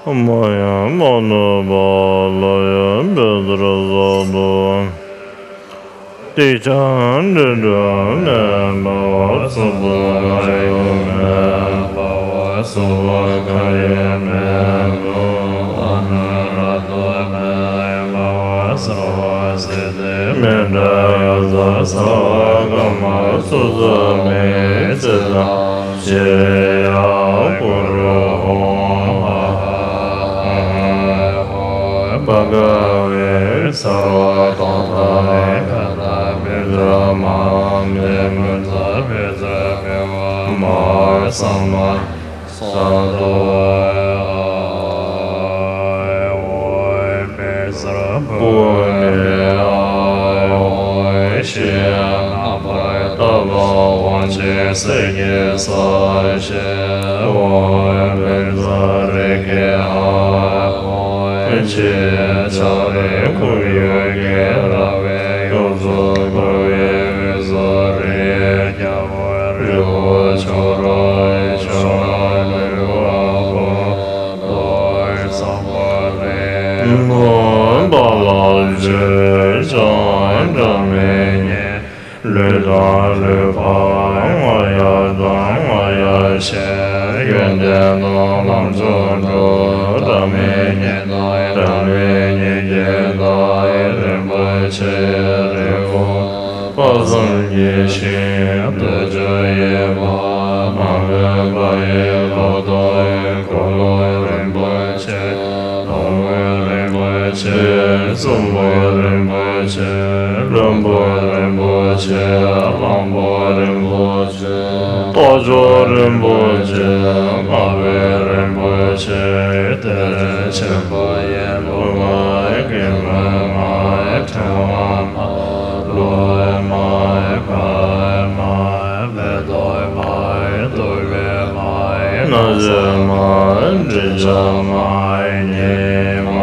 མ་ཡེངས་མ་ནུབ་པར་སླར་ཡང་འབད་རྩོལ་བསམ་དུ་སྟེགས་ཀྱང་འབྲལ་འགྲོ་མེད། འབད་པ་ཚོགས་པ་གང་ཡང་མེད། འབད་པ་ཚོགས་པ་གང་ཡང་མེད། ཨ་ནུ་ར་ཏོ་མེད། འབད་པ་ཚོགས་པ་སྲིད་དེ་ དྲ་ཡ་ས་ས་བ་ག་མ་སུ་ས་མི་ཙི་ད་ཤི་ཡ་གུ་རུ་ཧོ་ཧ་ཧ་ཧ་ཧ་བ་ག་བེ་སརྦ་ཏོ་ཏ་ནི་ཁ་ཏ་བི་ཛ་མ་མི་མི་ཛ་བི་ཛ་བི་བ་མ་ས་མ། ས་དོ་ཨ་ཨོ་པེ་ས་པུ་ནེ་ཨ་ཨོ་ཤི་ཡ་ན་པ་ཏ་བ་ཝང་ཆེ་སེ་ཀེ་ས་ཤེ་ཨོ་པེ་ས་རེ་ཀེ་ཨ་ཨོ་ཆེ་ཆ་རེ་ཁུ་ཡོ་ཀེ་ར་བེ་ཡོ་ཛོ་ཁུ་བེ་བེ་ས་རེ་ཀ་བ་རི་བོ་ཆོ་ར་ཆོ་ར་ལུ་བ་བོ་དོ་ས་བ་རེ་ནོ་པ་ལ་ཇེ་ཅང་འདྲ་མེད་ཉེ་ལུས་དང་ལུས་པ་ང་ཡ་དང་ང་ཡ་ཤེས་ཡོན་ཏན་དང་ལམ་མཆོག་འགྲོ་འདྲ་མེད་ཉེ་དང་འདྲ་མེད་ཉེ་ཀྱེ་དང་རིན་པོ་ཆེ་རི་བོ། དཔག་བསམ་གྱི་ཞིང་དུ་སྤྱོད་ཡས་པ། མ་ལུས་པ་ཡི་ལོ་ཏོག་འཁོར་ལོ་རིན་པོ་ཆེ། ལོངས་སྐུ་རིན་པོ་ཆེ། གསུང་འབུམ་རིན་པོ་ཆེ། ལྷུན་པོ་རིན་པོ་ཆེ། གླང་པོ་རིན་པོ་ཆེ། རྟ་མཆོག་རིན་པོ་ཆེ། རྔ་བོ་རིན་པོ་ཆེ། གཏེར་ཆེན་པོ་ཡི་ལུགས་ལྔ། སྐྱེ་མེད་ལྔ། ཕྲེང་བ་ལྔ། ལོ་ལྔ། བར་ལྔ། མེ་ཏོག་ལྔ། བདུག་སྤོས་ལྔ། སྣང་གསལ་ལྔ། དྲི་ཆབ་ལྔ། ཉི་མ་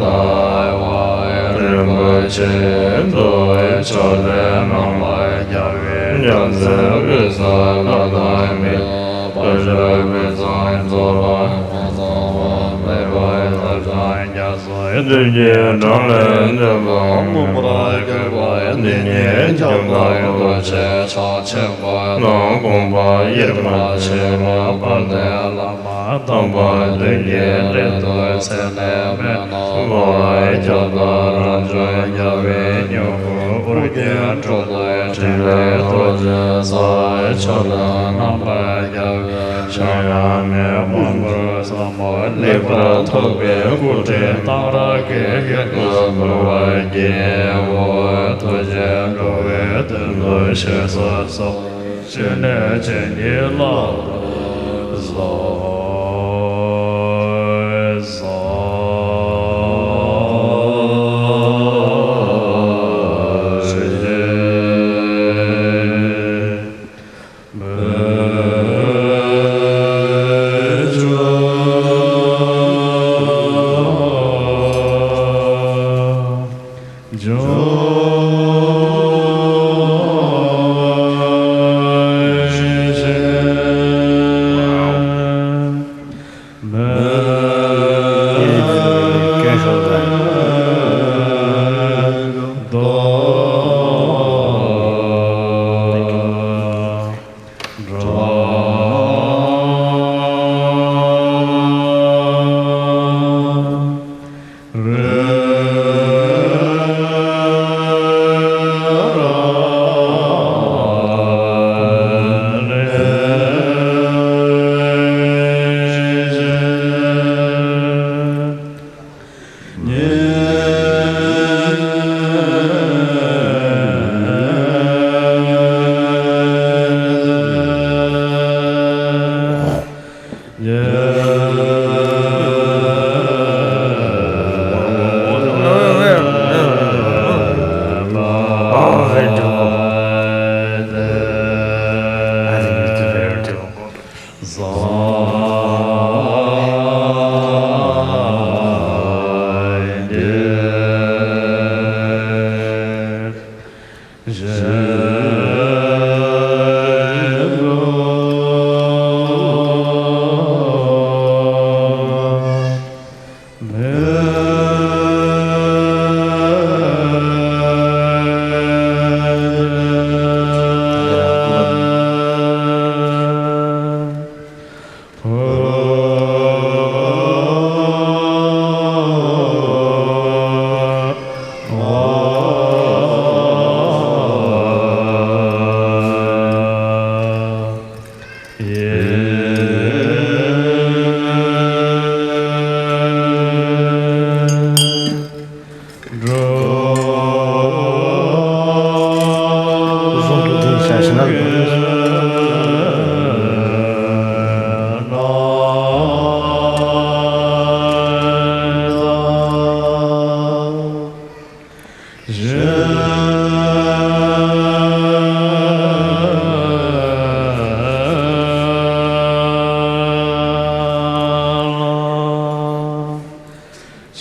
ཟླ་བ་རིན་པོ་ཆེ་འདུ་བའི་ཕྱག་ལེན་རྣམ་པར་རྒྱལ་བའི་རྒྱལ་མཚན་དབུས་སུ་ལྷ་དང་མིའི་དཔལ་འབྱོར་ཕུན་སུམ་ཚོགས་པ་ཕུན་སུམ་ཚོགས་པ་མེད་པར་ཐབས་ཀྱང་རྒྱ་མཚོའི་གཏེར་གྱི་གྲངས་ལས་འདས་པ་མངོན་པར་གྱུར་པ་འདི་ཉིད་ཁྱབ་བདག་རྡོ་རྗེ་ཕྱག་ཆེན་པོ་དང་དགོངས་པ་དབྱེར་མ་ཕྱེ་བར་དཔལ་ལྡན་བླ་མ་དམ་པ་མདུན་གྱི་རྟེན་དུ་མཚན་ནས་མེད་པར་ཁྱབ་བདག་རང་བྱུང་རྒྱལ་བའི་སྙིང་པོ་ཨོ་རྒྱན་འགྲོ་དོན་ཕྲིན་ལས་རྡོ་རྗེ་ས་ཕྱོགས་ལ་རྣམ་པར་རྒྱལ་བའི་ཕྱྭ་གཡང་ནས་མངོན་པར་ཟབ་མོ་ལེགས་པར་ཐུབ་པའི་སྐུ་ཕྲེང་གཏང་རག་གི་ཡུལ་དུ་འབུལ་བར་བགྱིའོ། ཐུགས་རྗེས་འགྲོ་བའི་དོན་དུ་གཤེགས་སུ་གསོལ། ཕྱི་ནས་བྱིན་གྱིས་བརླབ་ཏུ་གསོལ།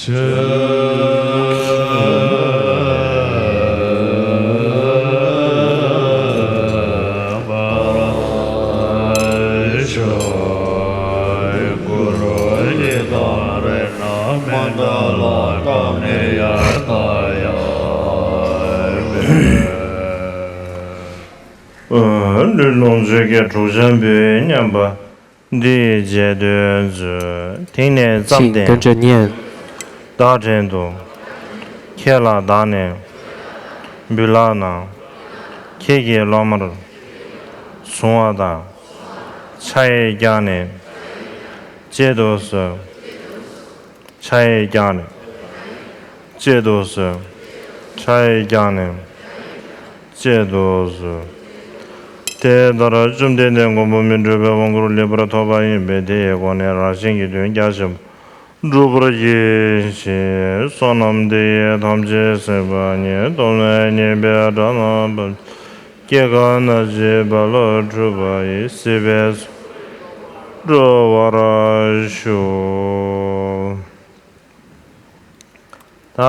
འདི་ལོངས་སྤྱོད་ཀྱི་དྲུག་འཇམ་པོའི་མཉམ་པ། འདི་ཡི་རྗེས་ཟློས་མཛོད། དེང་ནས་བརྩམས་ཏེ། 请跟着念。 བདག་བྲན་དུ། ཁྱེད་ལ་བདག་ནས། འབུལ་ལགས་ན། ཁྱེད་ཀྱི་སློབ་མར། གཟུང་བ་དང་། ཕྱག་ཡིས་བསྐྱངས་ནས། བཅད་དུ་གསོལ། ཕྱག་ཡིས་བསྐྱངས་ནས། བཅད་དུ་གསོལ། ཕྱག་ཡིས་བསྐྱངས་ནས། བཅད་དུ་གསོལ། དེ་ལྟར་བཅོམ་ལྡན་འདས་མགོན་པོ་མི་འགྲོ་བའི་དབང་བསྐུར་ལེགས་པར་ཐོབ་པ་ཡིན་པས། དེའི་སྒོ་ནས་རང་གཞན་གྱི་དོན་རྒྱ་ཆེན་པོ་སྒྲུབ་པར་བགྱི་ཞིང་། བསོད་ནམས་འདི་ཡིས་ཐམས་ཅད་གཟིགས་པ་ཉིད། ཐོབ་ནས་ཉེས་པའི་དགྲ་རྣམས་ཕམ། སྐྱེ་རྒ་ན་འཆིའི་རྦ་ཀློང་འཁྲུགས་པ་ཡི། སྲིད་པའི་འགྲོ་བར་ཤོག་ད།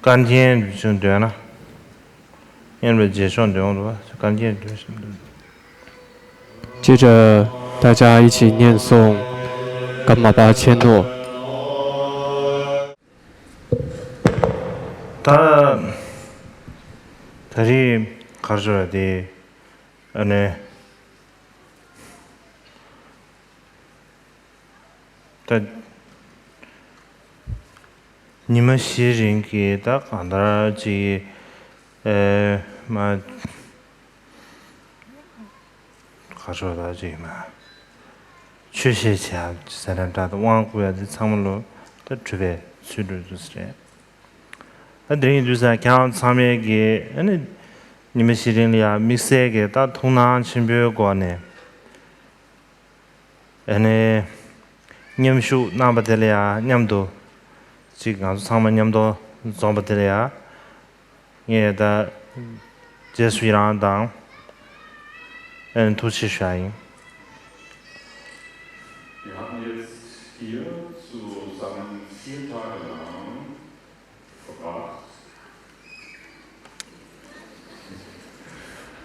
བཀའ་འགྱེད་ཅིག་འདོན་ན། སྙན་པའི་རྗེས་ཆོག་འདོན་འོང་འདུག་བ། བཀའ་འགྱེད་འདོན་བཞིན་འདུག 接着，大家一起念诵《噶玛巴切诺》。 ད། ད་རེས་ག་རེ་ཟེར་བ་དེ། ཨ་ནི། ད། ཉི་མ་བཞི་རིང་གི་ད་གང་ལྟར་ཅིག་ཨེ། མ། ག་རེ་ཟེར་བ་ད་ཅིག་མ། ཆོས་བཤད་བྱ་ཟེར་ན་འདྲ། ད་དབང་བསྐུར་ཡ་དེ་ཚང་མ་ལོ་ད་གྲུབ་པའི་ཚུལ་འགྲོ་དུས་རེད། ད་དེ་རིང་དུས་ས་ཁྱེད་རང་ཚང་མས་ཀྱི་ཨ་ནི་ཉི་མ་བཞི་རིང་ལ་ཡ་དམིགས་བསལ་གྱི་ད་ཐུགས་སྣང་ཆེན་པོའི་སྒོ་ནས། ཨ་ནི། མཉམ་ཞུགས་གནང་བ་དེ་ལ་ཡང་མཉམ་དུ། གཅིག་ང་ཚོ་ཚང་མ་མཉམ་དུ་འཛོམས་པ་དེ་ལ་ཡང་། ངས་ད། རྗེས་སུ་ཡི་རང་དང་། ཨ་ནི་ཐུགས་རྗེ་ཆེ་ཞུ་ཡ་ཡིན། Wir haben jetzt hier zusammen vier Tage lang verbracht.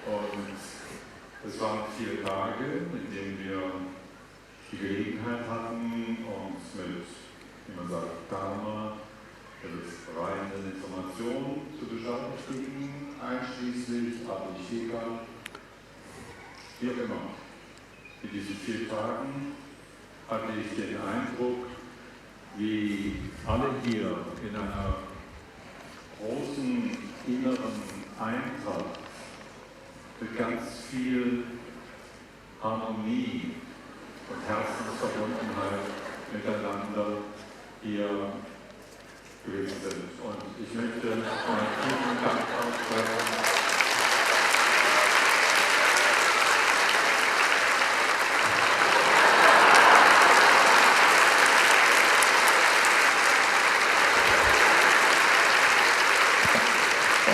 Und es waren vier Tage, in denen wir die Gelegenheit hatten, uns mit, wie man sagt, Dharma, das ist reine Information, zu beschäftigen, einschließlich Abhisheka, wie auch immer. In diesen vier Tagen hatte ich den Eindruck, wie alle hier in einer großen inneren Eintracht mit ganz viel Harmonie und Herzensverbundenheit miteinander hier gewesen sind. Und ich möchte meinen tiefen Dank aussprechen.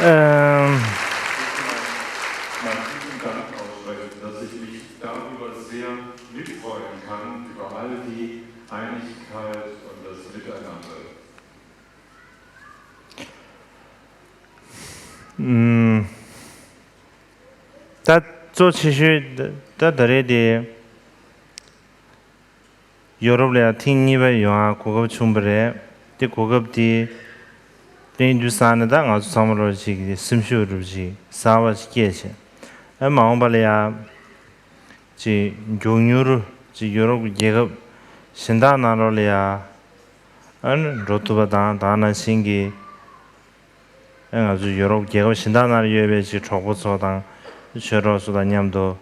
Ähm. Meinen tiefen Dank aussprechen, dass ich mich darüber sehr mitfreuen kann, über all die Einigkeit und das Miteinander. ཨུམ། ད་གཙོ་ཆེ་ཤོས་ད་ད་རེས་དེ། ཡོ་རོབ་ལ་ཡང་ཐེངས་གཉིས་པ་ཡོང་ཡ་གོ་སྐབས་བྱུང་བ་རེད། དེ་གོ་སྐབས་དེ་དེ་ཡིན་དུས་ཙང་ནས་ད་ང་ཚོ་ཚང་མ་ལོ་ཞིག་གི་སེམས་ཤུགས་རུ་ཞིག་གསར་བ་ཞིག་སྐྱེས་བྱས། ཨ་མ་འོངས་པ་ལ་ཡང་ཅིག་མགྱོགས་མྱུར་ཅིག་ཡོ་རོབ་ཀྱི་རྒྱལ་ཁབ་གཞན་དག་ནང་ལོགས་ལ་ཡང་ཨ་ནི་འགྲོ་ཐུབ་པ་དང་། ད་ནང་བཞིན་གྱི་ཨ་ང་ཚོ་ཡོ་རོབ་རྒྱལ་ཁབ་གཞན་དག་ནང་ཡོད་པའི་ཅིག་གྲོགས་པོ་ཚོ་དང་ཆོས་གྲོགས་ཚོ་དང་མཉམ་དུ།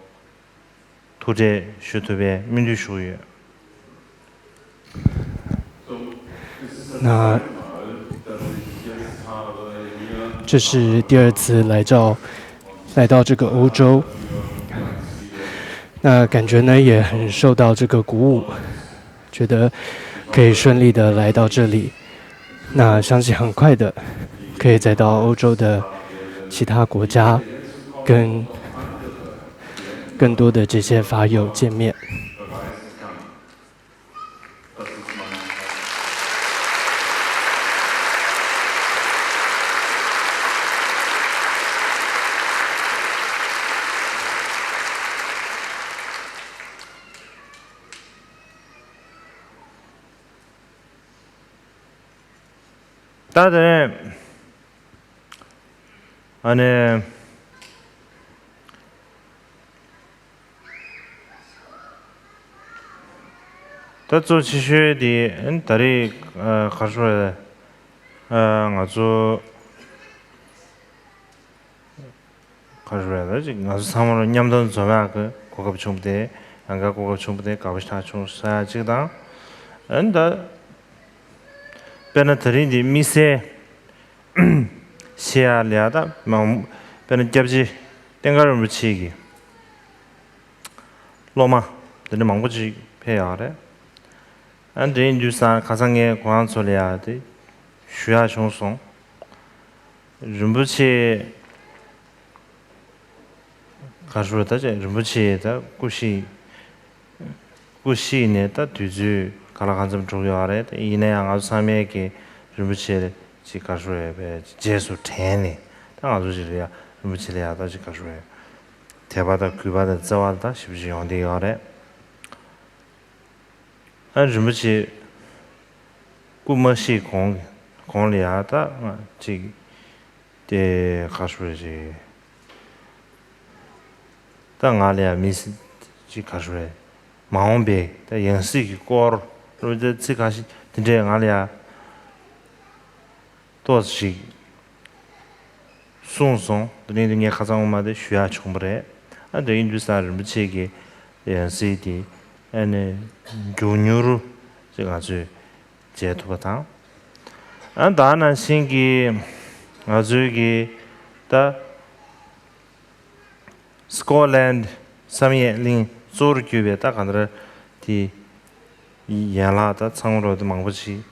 ཐུག་འཕྲད་ཞུ་ཐུབ་པའི་སྨོན་འདུན་ཞུ་གི་ཡོད། 那这是第二次来到来到这个欧洲，那感觉呢也很受到这个鼓舞，觉得可以顺利的来到这里。那相信很快的可以再到欧洲的其他国家，跟更多的这些法友见面。ད་དེ་ནས་ཨ་ནི། ད་གཙོ་ཆེ་ཤོས་དེ་ཨ་ནི་ད་རེས་ཨ་ག་རེ་ཟེར་ཨ་ང་ཚོ་ག་རེ་ཟེར་ད་ཅིག་ང་ཚོ་ཚང་མ་ལ་མཉམ་དུ་འཛོམས་ཡག་གི་གོ་སྐབས་བྱུང་བ་དེ་ཡང་བསྐྱར་གོ་སྐབས་བྱུང་བ་དེ་དགའ་པོ་ཞེ་དྲག་བྱུང་ཟེར་ཡག་གཅིག་དང་། ཨ་ནི་ད་དཔེར་ན་ད་རིང་འདི་དམིགས་བསལ་བཤད་ཡག་ལ་ཡ་ད་མང་། དཔེར་ན་སྐྱབས་རྗེ་བསྟན་དགའ་རིན་པོ་ཆེ་གི་སློབ་མ་འདི་འདྲ་མང་པོ་ཅིག་ཕེབས་ཡོད་རེད། ཨ་འདྲ་ཡིན་དུས་ཙང་ཁ་སང་ངས་ཁོ་རང་ཚོ་ལ་ཡ་དེ་ཞུ་ཡག་བྱུང་སོང་། རིན་པོ་ཆེ་ག་རེ་ཟེར་ད་ཅིག་རིན་པོ་ཆེ་ད་སྐུ་གཤེགས་སྐུ་གཤེགས་ནས་ད་དུས་ཚོད་ག་ལ་གང་འཚམ་འགྲོ་གི་ཡོད་རེད། ཡིན་ན་ཡང་ང་ཚོ་ཚང་མས་ཀྱི་རིན་པོ་ཆེ་ཅིག་ག་རེ་ཟེར་བའི་རྗེས་སུ་དྲན་ནས་ད་ང་ཚོ་ཅིག་ལ་ཡ་རིན་པོ་ཆེ་ལ་ཡ་ད་ཅིག་ག་རེ་ཟེར་བའི་དད་པ་དང་གུས་པ་དང་བརྩེ་བ་ད་ཞེ་པོ་ཅིག་ཡོང་བསྡད་ཡོད་རེད། ཨ་རིན་པོ་ཆེ་སྐུ་མ་གཤེགས་གོང་གི་གོང་ལ་ཡ་ད་ང་ཅིག་དེ་ག་རེ་ཟེར་ཅིག་ད་ང་ལ་ཡ་མི་སྲིད་ཅིག་ག་རེ་ཟེར་མ་འོངས་པའི་ད་ཡང་སྲིད་ཀྱི་སྐོར་ལ་ད་ཚིག་ཁ་ཤས་དེ་འདྲས་ང་ལ་ཡ་ཏོག་ཙམ་ཞིག་གསུངས་སོང་། དེ་རིང་དེ་ངས་ཁ་སང་འོ་མ་དེ་ཞུ་ཡག་བྱུང་བ་རེད། ཨ་འདྲ་ཡིན་དུས་ཙང་རིན་པོ་ཆེ་གི་ཡང་སྲིད་དེ་ཨ་ནི་མགྱོགས་མྱུར་ཅིག་ང་ཚོས་མཇལ་ཐུབ་པ་དང་། ཨ་ད་ནང་བཞིན་གྱི་ང་ཚོའི་གི་ད་སི་ཀོ་ལན་བསམ་ཡས་གླིང་གཙོ་བོར་གྱུར་པའི་ད་གང་ལྟར་དེ་ཡན་ལག་ད་ཚང་མ་རོ་དེ་མང་པོ་ཅིག་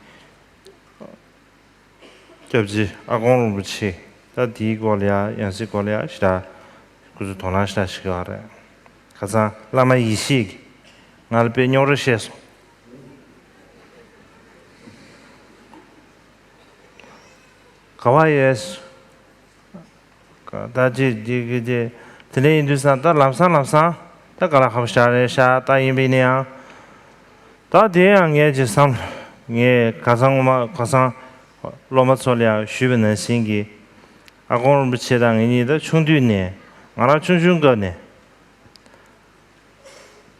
སྐྱབས་རྗེ་ཨ་དཀོན་རིན་པོ་ཆེ་ད་དེའི་སྐོར་ལ་ཡ་ཡང་སྲིད་སྐོར་ལ་ཡ་ཞེ་དྲག་ཁོ་ཚོས་དོ་སྣང་ཞེ་དྲག་བྱེད་ཀྱི་ཡོད་རེད། ཁ་སང་བླ་མ་ཡེ་ཤེས་ཀྱིས་ང་ལ་དཔེ་རྙོག་དྲ་བཤད་སོང་། ག་བ་ཡོད། ད་ཅི་ཅི་ཅི་ཅི། དེ་འདྲ་ཡིན་དུས་ཙང་ད་ལམ་སང་ལམ་སང་ད་ག་ལ་ཧབ་ཤ་རེད་ཤ་ད་ཡིན་པས་ནི་ཡང་། ད་དེ་ཡང་ངས་ཅི་བསམ། ངས་ཁ་སང་ངོ་མ་ཁ་སང་སློབ་མ་ཚོ་ལ་ཡང་ཞུས་པ་ནང་བཞིན་གྱི་ཨ་དཀོན་རིན་པོ་ཆེ་དང་ངེད་གཉིས་ད་ཆུང་དུས་ནས་ང་རང་ཆུང་ཆུང་སྐབས་ནས་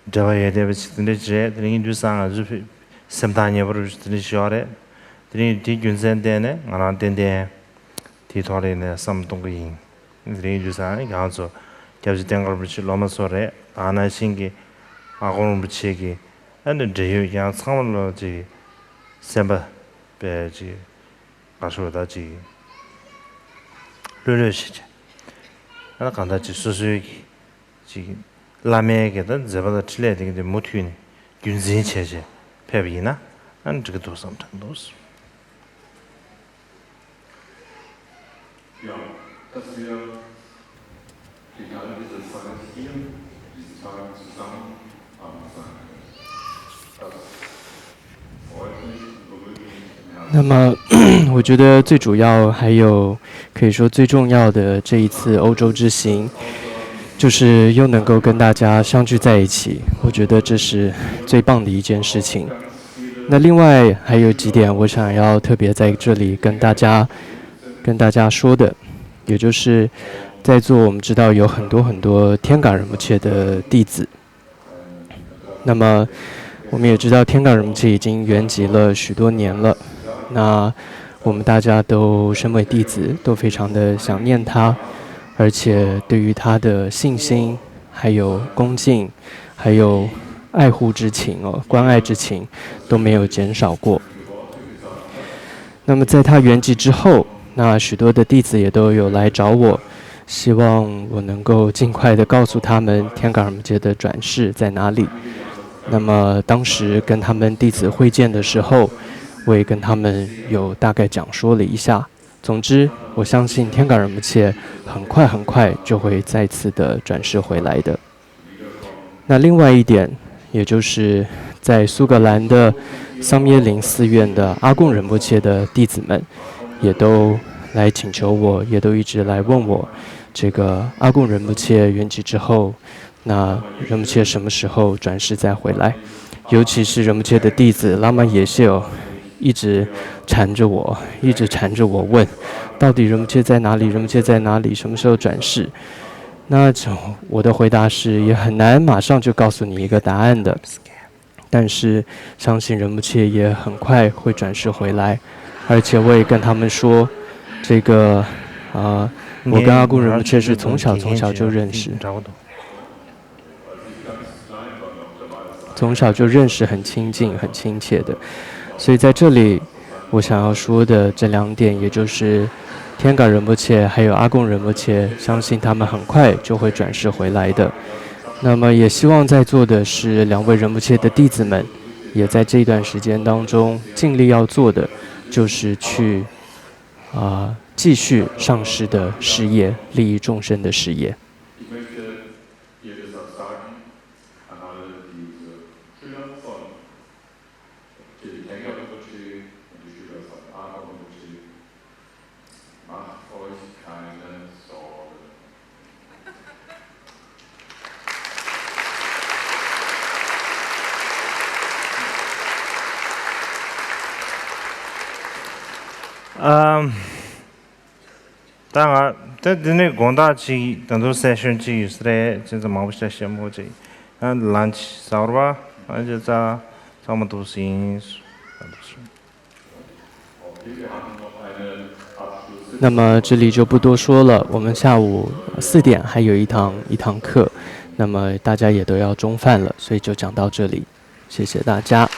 འབྲེལ་བ་ཡོད་བསྡད་པ་ཅིག་དེ་འདྲ་ཅིག་རེད། དེ་རིང་དུས་སང་ང་ཚོའི་སེམས་ཐག་ཉེ་པོ་དེ་འདྲ་ཞིག་ཡོད་རེད། དེ་རིང་དེའི་རྒྱུ་མཚན་བརྟེན་ནས་ང་རང་ཏན་ཏན་དེའི་ཐོག་ལ་ནས་བསམ་བློ་གཏོང་གི་ཡིན། དེ་རིང་དུས་སང་ང་ཚོ་སྐྱབས་རྗེ་བསྟན་དགའ་རིན་པོ་ཆེའི་སློབ་མ་ཚོ་རེད། ད་ནང་བཞིན་གྱི་ཨ་དཀོན་རིན་པོ་ཆེ་གི་ཨ་ནི་འབྲེལ་ཡོད་ཡང་ཚང་མ་ལ་ཅིག་སེམས་པ་དཔེ་ཅིག་དགའ་ཤོས་ད་ཅིག་ལྷོད་ལྷོད་བྱེད་ཅིག་ཨ་ནི་གང་ལྟར་ཅིག་སོ་སོའི་གི་ཅིག་བླ་མའི་གི་ད་མཛད་པ་དང་འཕྲིན་ལས་དེ་གི་དེ་མུ་མཐུད་ནས་རྒྱུན་འཛིན་བྱས་བྱས་ཕེབས་པ་ཡིན་ན་ཨ་ནི་འགྲིག་གི་འདུག་བསམ་དྲན་འདུག那么，我觉得最主要还有可以说最重要的这一次欧洲之行，就是又能够跟大家相聚在一起，我觉得这是最棒的一件事情。那另外还有几点，我想要特别在这里跟大家跟大家说的，也就是在座我们知道有很多很多天港仁波切的弟子，那么我们也知道天港仁波切已经圆寂了许多年了，那我们大家都身为弟子都非常的想念他，而且对于他的信心、还有恭敬、还有爱护之情哦，关爱之情都没有减少过。那么在他圆寂之后，那许多的弟子也都有来找我，希望我能够尽快的告诉他们天港仁波切的转世在哪里。那么当时跟他们弟子会见的时候，我也跟他们有大概讲说了一下。总之，我相信天港仁波切很快很快就会再次的转世回来的。那另外一点，也就是在苏格兰的桑耶林寺院的阿贡仁波切的弟子们，也都来请求我，也都一直来问我，这个阿贡仁波切圆寂之后，那仁波切什么时候转世再回来？尤其是仁波切的弟子拉玛耶谢尔，一直缠着我，一直缠着我问，到底仁波切在哪里？仁波切在哪里？什么时候转世？那我的回答是，也很难马上就告诉你一个答案的，但是相信仁波切也很快会转世回来，而且我也跟他们说，这个，呃，我跟阿公仁波切是从小从小就认识。从小就认识，很亲近、很亲切的。所以在这里，我想要说的这两点，也就是天港仁波切还有阿贡仁波切，相信他们很快就会转世回来的。那么也希望在座的是两位仁波切的弟子们，也在这一段时间当中尽力要做的，就是去啊、继续上师的事业，利益众生的事业。ཨམ། ད་ང་ད་འདི་ནས་དགོངས་དག་ཅིག་ད་དུང་སེ་ཤོན་ཅིག་ཡོད་ས་རེད། ཅི་ཙམ་མང་པོ་ཞིག་ཞིམ་པོ་ཅིག་ཨ་ལན་ཆི་ཟ་བར་བ་ཨ་ཅི་ཙ་ཚང་མ་འདུག་སེ་ཡིན།那么这里就不多说了，我们下午四点还有一堂一堂课，那么大家也都要中饭了，所以就讲到这里，谢谢大家。